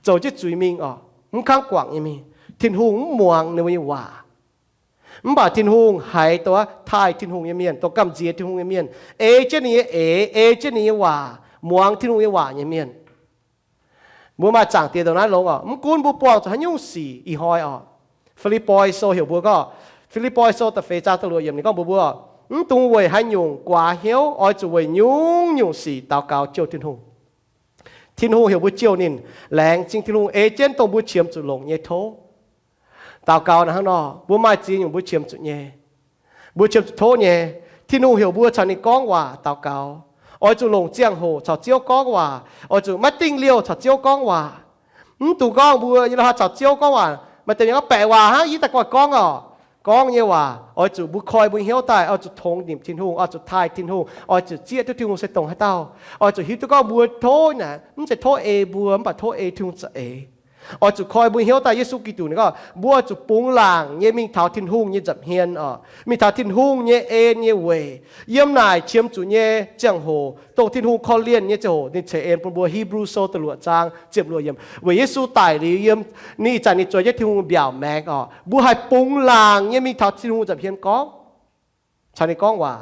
zoux jienv zuiz mingh oc, mv kangv guangc nyei mingh. Tin-Hungh mv muangx ninh mbuo nyei waac. Mv baac Tin-Hungh haiz dongh taaih Tin-Hungh nyei mienh, dongh gamh nziex Tin-Hungh nyei mienh, ei jienv ninh nyei eix, ei jienv ninh nyei waac, muangx Tin-Hungh nyei waac nyei mienh. Mbuo maaih Zaangc Diex ndongc naaiv longx oc. Mv gunv mbuo buangh zuqc haaix nyungc sic ih hnoi oc, Fi^lipv^poi Sou heuc mbuo gorngv, Fi^lipv^poi Sou da'feix zaang da'luoqc yiemc ninh gorngv mbuox mbuo, mv dungx weic haaix nyungc guaax hnyouv, oix zuqc weic nyungc-nyungc sic daux gaux jouh Tin-Hungh. Tin-Hungh heuc mbuo jouh ninh, laengz zingh Tin-Hungh ei jienv dongh mbuo qiemx zuqc longc nyei tov. Daux gaux naaic hnangv nor, mbuo maaih ziex nyungc mbuo qiemx zuqc nyei. Mbuo qiemx zuqc tov nyei. Tin-Hungh heuc mbuo caux ninh gorngv waac daux gaux. Oix zuqc longc ziangh hoc caux Ziouv gorngv waac. Oix zuqc maiv dingh liouh caux Ziouv gorngv waac. Mv dungx gorngv mbuo nyei la'haaix caux Ziouv gorngv waac, maaih deix mienh gorngv, baeqc waac hnangv, yie daaih gorngv gorngv oc. Gorngv nyei waac oix zuqc mbuo koi mbuo hnyouv daaih, oix zuqc tongx nimc Tin-Hungh, oix zuqc taaih Tin-Hungh, oix zuqc zieqv duqv Tin-Hungh se dongh haaix dauh. Oix zuqc hiuv duqv gorngv mbuo tov naaic mv zeiz tov ei mbuo, mv baac tov ei Tin-Hungh za'eix. Oix zuqc koi mbuo hnyouv daaih Yesu Giduc ninh gorngv, mbuo oix zuqc bungx laangc nyei mingh taux Tin-Hungh nyei nza'hmien oc, mingh taux Tin-Hungh nyei en nyei weic. Yiem naaic qiemx zuqc nyei ziangh hoc, dongh Tin-Hungh korv-lienh nyei ziangh hoc, ninh ceix en bun mbuo. Hipv^lu Sou da'luoqc zaang ziepc luoqc yiemc, weic Yesu daic liuz yiem, ninh ih zanc ninh zueiz jienv Tin-Hungh mbiaauc maengx oc, mbuo haih bungx laangc nyei mingh taux Tin-Hungh nza'hmien gorngv, caux ninh gorngv waac.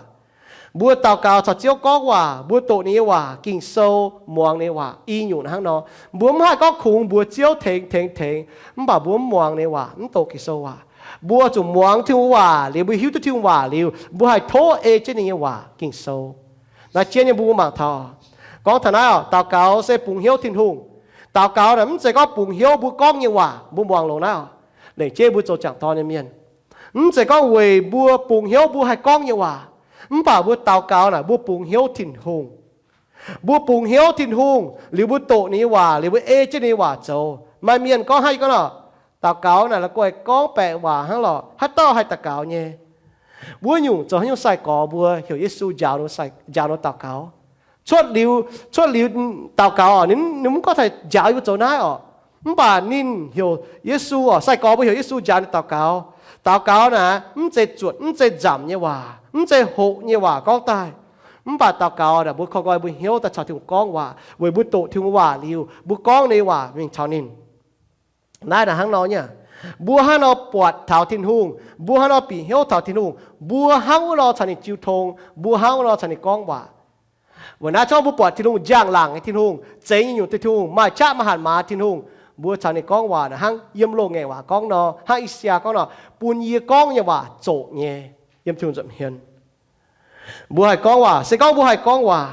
Mbuo daux gaux caux Ziouv gorngv waac, mbuo doqc ninh nyei waac, Ging-Sou, muangx ninh nyei waac, i nyungc hnangv nor. Mbuo mv haih gorngv kungx mbuox Ziouv tengx tengx tengx, mv baac mbuo mv muangx ninh nyei waac, mv doqc Ging-Sou waac. Mbuo zuqc muangx Tin-Hungh waac liuz, mbuo hiuv duqv Tin-Hungh waac liuz, mbuo haih tov ei jienv ninh nyei waac, Ging-Sou. Naaiv jienv nyei mbuo mangc taux, gorngv taux naaiv oc, daux gaux se bungx hnyouv Tin-Hungh. Daux gaux naaic mv zeiz gorngv bungx hnyouv mbuo gorngv nyei waac, mbuo muangx longx naaiv oc, lengc jeiv mbuo zoux jangc dorn nyei mienh. Mv zeiz gorngv weic mbuo bungx hnyouv mbuo haih gorngv nyei waac, mv baac mbuo daux gaux naaic mbuo bungx hnyouv Tin-Hungh. Mbuo bungx hnyouv Tin-Hungh liuz, mbuo doqc ninh nyei waac liuz, mbuo ei jienv ninh nyei waac zoux. Maaih mienh gorngv hnangv yie gorngv nor, daux gaux naaic la'guaih gorngv baeqc waac hnangv lorqc, haaix dauh haih daux gaux nyei? Wuov nyungc zoux haaix nyungc sai-gorx mbuo heuc Yesu njaaux, njaaux ninh daux gaux. Cuotv liuz, cuotv liuz daux gaux oc, ninh mv gorngv taaih njaaux yie mbuo zoux naaiv oc. Mv baac ninh heuc Yesu oc, sai-gorx mbuo heuc Yesu njaaux ninh daux gaux. Daux gaux naaic mv zeiz zuotc, mv zeiz nzamc nyei waac, mv zeiz hoqc nyei waac gorngv daaih. Mv baac daux gaux naaic mbuo koi nqoi mbuo hnyouv daaih caux Tin-Hungh gorngv waac, weic mbuo doqc Tin-Hungh waac liuz, mbuo gorngv ninh nyei waac mingh taux ninh. Naaiv naaic hnangv nor nyei, mbuo hnangv nor buatc taux Tin-Hungh, mbuo hnangv nor bieqc hnyouv taux Tin-Hungh, mbuo hnangv wuov nor caux ninh jiu tong, mbuo hnangv wuov nor caux ninh gorngv waac. Weic naaiv, se gorngv mbuo buatc Tin-Hungh njang-laangc nyei Tin-Hungh, zeiz nyei nyungc Tin-Hungh, maaih qaqv maaih hatc maaz Tin-Hungh, mbuo caux ninh gorngv waac naaic hnangv yiem loz-ngaengc waac gorngv nor, hnangv I^saa^yaa gorngv nor, bun yie gorngv nyei waac zoqc nyei yiem Tin-Hungh nza'hmien. Mbuo haih gorngv waac, se gorngv mbuo haih gorngv waac,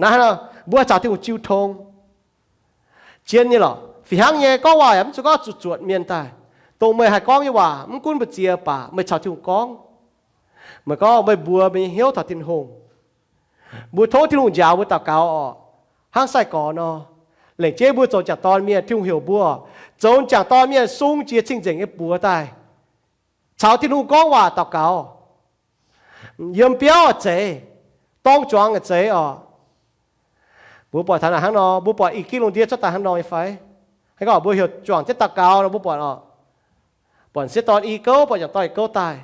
naaiv mbuo haih caux Tin-Hungh jiu tong. Zien nyei lorqc. Fih hnangv nyei, gorngv waac yaac mv zuqc gorngv zuqc zuotc mienh daaih. dongh meih haih gorngv nyei waac, mv gunv mbu'ziex baac meih caux Tin-Hungh gorngv. Meih gorngv meih mbuox meih nyei hnyouv taux Tin-Hungh. Mbuo tov Tin-Hungh njaaux mbuo daux gaux orqc. Hnangv sai-gorx nor, lengc jeiv mbuo zoux m'jangc dorn mienh, Tin-Hungh heuc mbuo zoux m'jangc dorn mienh sung jiex cing-nzengc nyei buoz daaih, caux Tin-Hungh gorngv waac daux gaux, yiem biauv zeiz, dorng juangx zeiz orqc. Mbuo buatc taux naaic hnangv nor, mbuo buatc i gin lungh ndiev cuotv daaih hnangv nor nyei fai? Haaix gorngv mbuo heuc juangc jienv daux gaux nor, mbuo buatc orqc, buatc m'sieqv dorn i gouv, buatc m'jangc dorn i gouv daaih.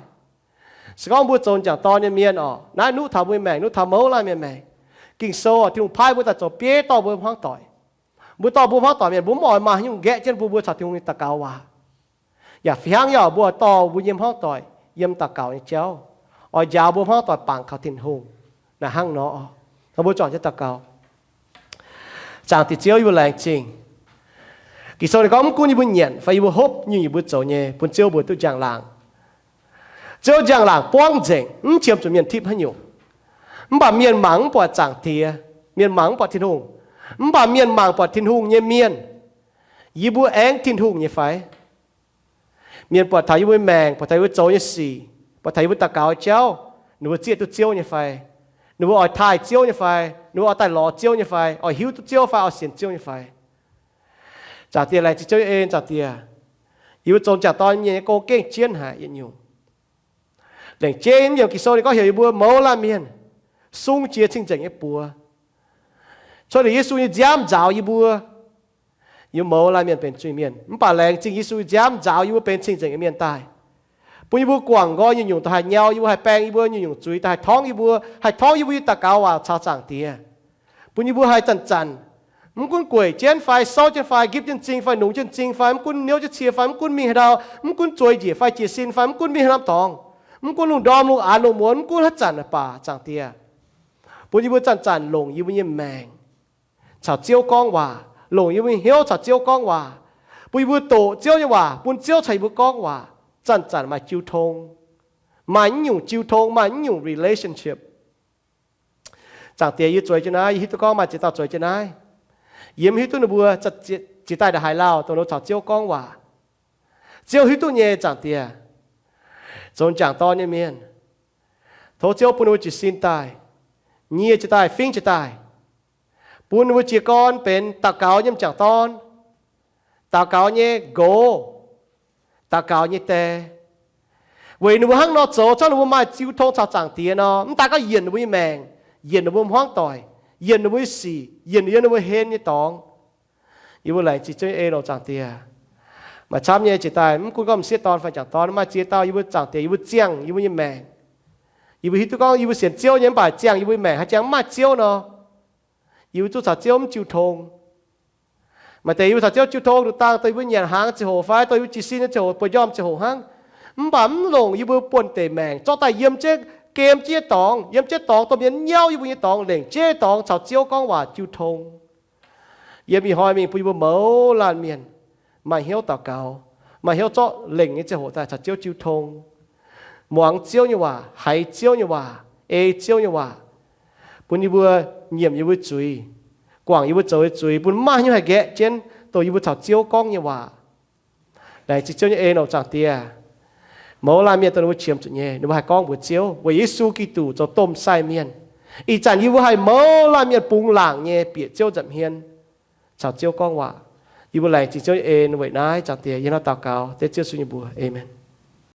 Se gorngv mbuo zoux m'jangc dorn nyei mienh orqc, naaiv nuqv taux mbuo nyei maengc, nuqv taux mouz laanh mienh maengc. Ging-Sou orqc, Tin-Hungh paaiv mbuo daaih zoux bieiv dorh mbuo hmuangv doic. Mbuo dorh mbuo hmuangv doic mienh, mbuo mv oix maaih haaix nyungc nqaeqv jienv mbuo, mbuo caux Tin-Hungh nyei daux gaux waac. Yaac fih hnangv yaac mbuo dorh mbuo nyei hmuangv doic yiem daux gaux nyei jauv, oix njaaux mbuo hmuangv doic bangc kaux Tin-Hungh. Naaiv hnangv nor, mbuo juangc jienv daux gaux. Zaangc Diex Ziouv, yie mbuo laengz zingh. Ging-Sou ninh gorngv, mv gunv yie mbuo nyanc fai yie mbuo hopv, nyungc yie mbuo zoux nyei, bun Ziouv mbuo duqv njang-laangc. Ziouv njang-laangc buangv nzengc, mv qiemx zuqc mienh tipv haaix nyungc. Mv baac mienh mangc mv buatc Zaangc Diex, mienh mangc mv buatc Tin-Hungh. Mv baac mienh mangc buatc Tin-Hungh nyei mienh. Yie mbuo aengx Tin-Hungh nyei fai? Mienh buatc taux yie mbuo maengc, buatc taux yie mbuo zoux nyei sic, buatc taux yie mbuo daux gaux nyei jauv, ninh mbuo zieqv duqv Ziouv nyei fai? Ninh mbuo oix taaih Ziouv nyei fai? Ninh mbuo oix daaih lorz Ziouv nyei fai? Oix hiuv duqv Ziouv fai oix sienx Ziouv nyei fai? Zaangc Diex, laengz zingh Ziouv nyei en, Zaangc Diex. Yie mbuo zoux m'jangc dorn mienh nyei gong gengh jienv haic yietc nyungc. Lengc jeiv mv yiem Ging-Sou ninh gorngv heuc yie mbuo mouz laanh mienh sung jiex cing-nzengc nyei buoz. Cuotv liuz Yesu nyei nziaamv nzaaux yie mbuo, yie mbuo mouz laanh mienh benx zuiz-mienh. Mv baac laengz zingh Yesu nyei nziaamv nzaaux yie mbuo benx cing-nzengc nyei mienh daaih, bun yie mbuo guangc nqoi nyungc-nyungc, daaih haih nyau yie mbuo, haih baeng yie mbuo nyungc-nyungc zuiz, daaih haih torngv yie mbuo, haih torngv yie mbuo nyei daux gaux waac caux Zaangc Diex, bun yie mbuo haih zanc-zanc, mv gunv gueic jienv fai, souv jienv fai, nqipv jienv m'zing fai, nungx jienv m'zing fai, mv gunv niouv jienv cie fai, mv gunv mingh haaix ndau, mv gunv zueiz njiec fai jiez sin fai, mv gunv mingh haaix norm dorngx, mv gunv lungh ndorm, lungh aanx, lungh muonz, mv gunv haaix zanc baac, Zaangc Diex, bun yie mbuo zanc-zanc longc yie mbuo nyei maengc caux Ziouv gorngv waac, longc yie mbuo nyei hnyouv caux Ziouv gorngv waac, bun yie mbuo doqc Ziouv nyei waac, bun Ziouv caux yie mbuo gorngv waac, zanc-zanc maaih jiu tong, maaih naaiv nyungc jiu tong, maaih naaiv nyungc relationship. Zaangc Diex, yie zueiz jienv naaiv, yie hiuv duqv gorngv maaih ziex dauh zueiz jienv naaiv. Yie mv hiuv duqv ninh mbuo ziex daaih ndongc haaix lauh dongh ninh mbuo caux Ziouv gorngv waac. Ziouv hiuv duqv nyei, Zaangc Diex. Zoux m'jangc dorn nyei mienh, tov Ziouv bun ninh mbuo jiez sin daaih, nyie jiez daaih, fingv jiez daaih, bun ninh mbuo jiez gorn benx daux gaux nyei m'jangc dorn, daux gaux nyei nqox, daux gaux nyei die. Weic ninh mbuo hnangv nor zoux, zorqv ninh mbuo maaih jiu tong caux Zaangc Diex nor, mv daaih gorngv yienc ninh mbuo nyei maengc, yienc ninh mbuo hmuangv doic, yienc ninh mbuo nyei sic, yienc ninh mbuo hlen nyei dorngx. Yie mbuo laengz zingh Ziouv nyei en longc, Zaangc Diex. Maaih camv nyei jiex daaih, mv gunv gorngv m'sieqv dorn fai m'jangc dorn, maaih ziex dauh yie mbuo, Zaangc Diex, yie mbuo ziangh yie mbuo nyei maengc. Yie mbuo hiuv duqv gorngv yie mbuo sienx Ziouv nyei, mv baac ziangh yie mbuo nyei maengc haih ziangh mv maaih Ziouv nor, yie mbuo zungv caux Ziouv mv jiu tong. Maaih deix yie mbuo caux Ziouv jiu tong dongh dangh dongh yie mbuo nyanc hnaangx ziangh hoc fai dongh yie mbuo jiez sin nyei ziangh hoc, bueix njormh ziangh hoc hnangv. Mv baac mv longc yie mbuo buonv-deic maengc zorqv daaih yiem jienv, gem jienv nyei dorngx, yiem jienv dorngx, domh mienh nyauv yie mbuo nyei dorngx, lengc jienv dorngx caux Ziouv gorngv waac jiu tong. Yiem ih hnoi mingh bun yie mbuo mouz laanh mienh maaih hnyouv daux gaux, maaih hnyouv zorqv lengc nyei ziangh hoc daaih caux Ziouv jiu tong, muangx Ziouv nyei waac, haiz Ziouv nyei waac, ei Ziouv nyei waac, bun yie mbuo nyiemc yie mbuo zuiz, guangc yie mbuo zoux nyei zuiz, bun maiv maaih haaix nyungc haih nqaeqv jienv dongh yie mbuo caux Ziouv gorngv nyei waac. Laengz zingh Ziouv nyei en longc, Zaangc Diex. Mouz laanh mienh dongh ninh mbuo qiemx zuqc nyei, ninh mbuo haih gorngv mbuox Ziouv weic Yesu Giduc zoux domh sai mienh. Ih zanc yie mbuo haih mouz laanh mienh bungx laangc nyei bieqc Ziouv nza'hmien caux Ziouv gorngv waac. Yie mbuo laengz zingh Ziouv nyei en weic naaiv, Zaangc Diex. Yie hnangv daux gaux dengv Ziouv Yesu nyei mbuox, aamen.